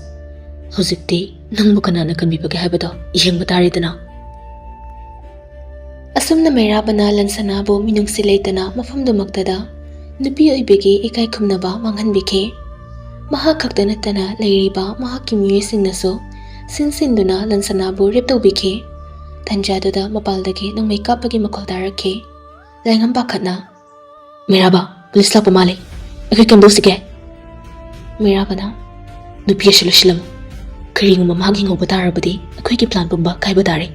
ꯍꯧꯖꯤꯛꯇꯤ ꯅꯪꯕꯨ ꯀꯅꯥꯅ ꯀꯟꯕꯤꯕꯒꯦ ꯍꯥꯏꯕꯗꯣ ꯌꯦꯡꯕ ꯇꯥꯔꯦꯗꯅ꯫" ꯑꯁꯨꯝꯅ ꯃꯩꯔꯥꯕꯅ ꯂꯟꯁꯅꯥꯕꯨ ꯃꯤꯅꯨꯡꯁꯤ ꯂꯩꯇꯅ ꯃꯐꯝꯗꯨꯃꯛꯇꯗ ꯅꯨꯄꯤ ꯑꯣꯏꯕꯒꯤ ꯏꯀꯥꯏ ꯈꯨꯝꯅꯕ ꯃꯥꯡꯍꯟꯕꯤꯈꯤ꯫ ꯃꯍꯥꯛ ꯈꯛꯇ ꯅꯠꯇꯅ ꯂꯩꯔꯤꯕ ꯃꯍꯥꯛꯀꯤ ꯃꯤꯑꯣꯏꯁꯤꯡꯅꯁꯨ ꯁꯤꯟ ꯁꯤꯟꯗꯨꯅ ꯂꯟꯁꯅꯥꯕꯨ ꯔꯦꯞ ꯇꯧꯕꯤꯈꯤ꯫ ꯇꯟꯖꯥꯗꯨꯗ ꯃꯄꯥꯜꯗꯒꯤ ꯅꯣꯡꯃꯩ ꯀꯥꯞꯄꯒꯤ ꯃꯈꯣꯜ ꯇꯥꯔꯛꯈꯤ꯫ ꯂꯥꯏꯉꯝ ꯄꯥꯈꯠꯅ, "ꯃꯩꯔꯥꯕ, ꯄꯨꯂꯤꯁ ꯂꯥꯛꯄ ꯃꯥꯜꯂꯦ꯫ ꯑꯩꯈꯣꯏ ꯀꯝꯗꯧꯁꯤꯒꯦ?" ꯃꯩꯔꯥꯕꯅ, "ꯅꯨꯄꯤ ꯑꯁꯤ ꯂꯣꯏꯁꯤꯜꯂꯝꯃꯨ꯫ ꯀꯔꯤꯒꯨꯝꯕ ꯃꯍꯥꯛ ꯌꯦꯡꯍꯧꯕ ꯇꯥꯔꯕꯗꯤ ꯑꯩꯈꯣꯏꯒꯤ ꯄ꯭ꯂꯥꯟ ꯄꯨꯝꯕ ꯀꯥꯏꯕ ꯇꯥꯔꯦ꯫"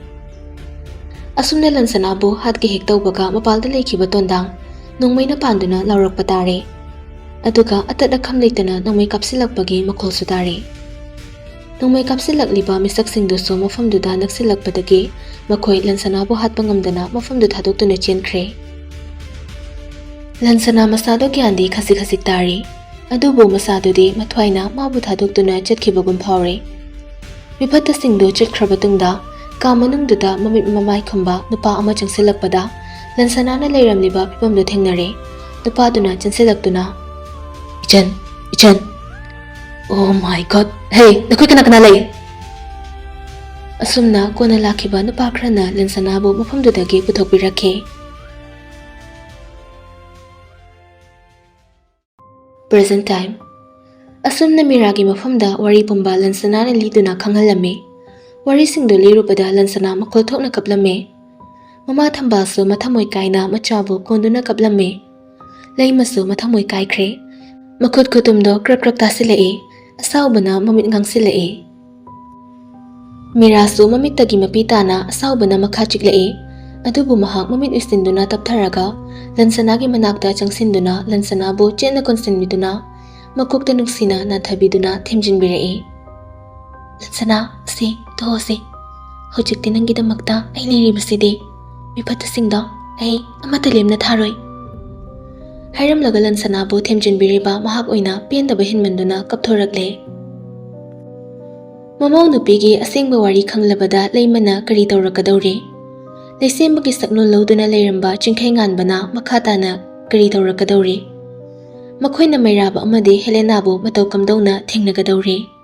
ꯑꯁꯨꯝꯅ ꯂꯟꯁꯅꯥꯕꯨ ꯍꯥꯠꯀꯦ ꯍꯦꯛ ꯇꯧꯕꯒ ꯃꯄꯥꯜꯗ ꯂꯩꯈꯤꯕ ꯇꯣꯟꯗꯥꯡ ꯅꯣꯡꯃꯩꯅ ꯄꯥꯟꯗꯨꯅ ꯂꯥꯎꯔꯛꯄ ꯇꯥꯔꯦ꯫ ꯑꯗꯨꯒ ꯑꯇꯠ ꯑꯈꯝ ꯂꯩꯇꯅ ꯅꯣꯡꯃꯩ ꯀꯥꯞꯁꯤꯜꯂꯛꯄꯒꯤ ꯃꯈꯣꯜꯁꯨ ꯇꯥꯔꯦ꯫ ꯅꯣꯡꯃꯩ ꯀꯥꯞꯁꯤꯜꯂꯛꯂꯤꯕ ꯃꯤꯁꯛꯁꯤꯡꯗꯨꯁꯨ ꯃꯐꯝꯗꯨꯗ ꯅꯛꯁꯤꯜꯂꯛꯄꯗꯒꯤ ꯃꯈꯣꯏ ꯂꯟꯁꯅꯥꯕꯨ ꯍꯥꯠꯄ ꯉꯝꯗꯅ ꯃꯐꯝꯗꯨ ꯊꯥꯗꯣꯛꯇꯨꯅ ꯆꯦꯟꯈ꯭ꯔꯦ꯫ ꯂꯟꯁꯅꯥ ꯃꯁꯥꯗꯣ ꯒ꯭ꯌꯥꯟꯗꯤ ꯈꯖꯤꯛ ꯈꯖꯤꯛ ꯇꯥꯔꯤ, ꯑꯗꯨꯕꯨ ꯃꯁꯥꯗꯨꯗꯤ ꯃꯊ꯭ꯋꯥꯏꯅ ꯃꯥꯕꯨ ꯊꯥꯗꯣꯛꯇꯨꯅ ꯆꯠꯈꯤꯕꯒꯨꯝ ꯐꯥꯎꯔꯦ꯫ ꯃꯤꯐꯠꯇꯁꯤꯡꯗꯨ ꯆꯠꯈ꯭ꯔꯕ ꯇꯨꯡꯗ ꯀꯥ ꯃꯅꯨꯡꯗꯨꯗ ꯃꯃꯤꯠ ꯃꯃꯥꯏ ꯈꯨꯝꯕ ꯅꯨꯄꯥ ꯑꯃ ꯆꯪꯁꯤꯜꯂꯛꯄꯗ ꯂꯟꯁꯅꯥꯅ ꯂꯩꯔꯝꯂꯤꯕ ꯐꯤꯕꯝꯗꯨ ꯊꯦꯡꯅꯔꯦ꯫ ꯅꯨꯄꯥꯗꯨꯅ ꯆꯪꯁꯤꯜꯂꯛꯇꯨꯅ, "ꯏꯆꯟ, ꯏꯆꯟ!" "Oh my God! ꯍꯦ, ꯅꯈꯣꯏ ꯀꯅꯥ ꯀꯅꯥ ꯂꯩ?" ꯑꯁꯨꯝꯅ ꯀꯣꯟꯅ ꯂꯥꯛꯈꯤꯕ ꯅꯨꯄꯥ ꯈꯔꯅ ꯂꯟꯁꯅꯥꯕꯨ ꯃꯐꯝꯗꯨꯗꯒꯤ ꯄꯨꯊꯣꯛꯄꯤꯔꯛꯈꯤ꯫ Present time. ꯑꯁꯨꯝꯅ ꯃꯤꯔꯥꯒꯤ ꯃꯐꯝꯗ ꯋꯥꯔꯤ ꯄꯨꯝꯕ ꯂꯟꯁꯅꯥꯅ ꯂꯤꯗꯨꯅ ꯈꯪꯍꯜꯂꯝꯃꯤ꯫ ꯋꯥꯔꯤꯁꯤꯡꯗꯨ ꯂꯤꯔꯨꯕꯗ ꯂꯟꯁꯅꯥ ꯃꯈꯣꯜ ꯊꯣꯛꯅ ꯀꯞꯂꯝꯃꯤ꯫ ꯃꯃꯥ ꯊꯝꯕꯥꯜꯁꯨ ꯃꯊꯃꯣꯏ ꯀꯥꯏꯅ ꯃꯆꯥꯕꯨ ꯀꯣꯟꯗꯨꯅ ꯀꯞꯂꯝꯃꯤ꯫ ꯂꯩꯃꯁꯨ ꯃꯊꯃꯣꯏ ꯀꯥꯏꯈ꯭ꯔꯦ꯫ ꯃꯈꯨꯠ ꯈꯨꯇꯨꯝꯗꯣ ꯀ꯭ꯔꯛ ꯀ꯭ꯔꯛ ꯇꯥꯁꯤꯜꯂꯛꯏ꯫ ꯑꯁꯥꯎꯕꯅ ꯃꯃꯤꯠ ꯉꯥꯡꯁꯤꯜꯂꯛꯏ꯫ ꯃꯤꯔꯥꯁꯨ ꯃꯃꯤꯠꯇꯒꯤ ꯃꯄꯤ ꯇꯥꯅ ꯑꯁꯥꯎꯕꯅ ꯃꯈꯥ ꯆꯤꯛꯂꯛꯏ꯫ ꯑꯗꯨꯕꯨ ꯃꯍꯥꯛ ꯃꯃꯤꯠ ꯎꯏꯁꯤꯟꯗꯨꯅ ꯇꯞꯊꯔꯒ ꯂꯟꯁꯅꯥꯒꯤ ꯃꯅꯥꯛꯇ ꯆꯪꯁꯤꯟꯗꯨꯅ ꯂꯟꯁꯅꯥꯕꯨ ꯆꯦꯠꯅ ꯀꯣꯟꯁꯤꯟꯕꯤꯗꯨꯅ ꯃꯀꯣꯛꯇ ꯅꯨꯡꯁꯤꯅ ꯅꯥꯟꯊꯕꯤꯗꯨꯅ ꯊꯦꯝꯖꯤꯟꯕꯤꯔꯛꯏ꯫ "ꯂꯟꯁꯅꯥ, ꯁꯤ ꯇꯣꯛꯑꯁꯤ꯫ ꯍꯧꯖꯤꯛꯇꯤ ꯅꯪꯒꯤꯗꯃꯛꯇ ꯑꯩ ꯂꯩꯔꯤꯕꯁꯤꯗꯤ꯫ ꯃꯤꯐꯠꯇꯁꯤꯡꯗꯣ ꯑꯩ ꯑꯃꯠꯇ ꯂꯦꯝꯅ ꯊꯥꯔꯣꯏ"꯫ ꯍꯥꯏꯔꯝꯂꯒ ꯂꯟꯁꯅꯥꯕꯨ ꯊꯦꯝꯖꯤꯟꯕꯤꯔꯤꯕ ꯃꯍꯥꯛ ꯑꯣꯏꯅ ꯄꯦꯟꯗꯕ ꯍꯦꯟꯃꯟꯗꯨꯅ ꯀꯞꯊꯣꯔꯛꯂꯦ꯫ ꯃꯃꯧ ꯅꯨꯄꯤꯒꯤ ꯑꯁꯦꯡꯕ ꯋꯥꯔꯤ ꯈꯪꯂꯕꯗ ꯂꯩꯃꯅ ꯀꯔꯤ ꯇꯧꯔꯛꯀꯗꯧꯔꯤ? ꯂꯩꯁꯦꯝꯕꯒꯤ ꯁꯛꯅꯣꯜ ꯂꯧꯗꯨꯅ ꯂꯩꯔꯝꯕ ꯆꯤꯡꯈꯩ ꯉꯥꯟꯕꯅ ꯃꯈꯥ ꯇꯥꯅ ꯀꯔꯤ ꯇꯧꯔꯛꯀꯗꯧꯔꯤ? ꯃꯈꯣꯏꯅ ꯃꯩꯔꯥꯕ ꯑꯃꯗꯤ ꯍꯦꯂꯦꯅꯥꯕꯨ ꯃꯇꯧ ꯀꯝꯗꯧꯅ ꯊꯦꯡꯅꯒꯗꯧꯔꯤ?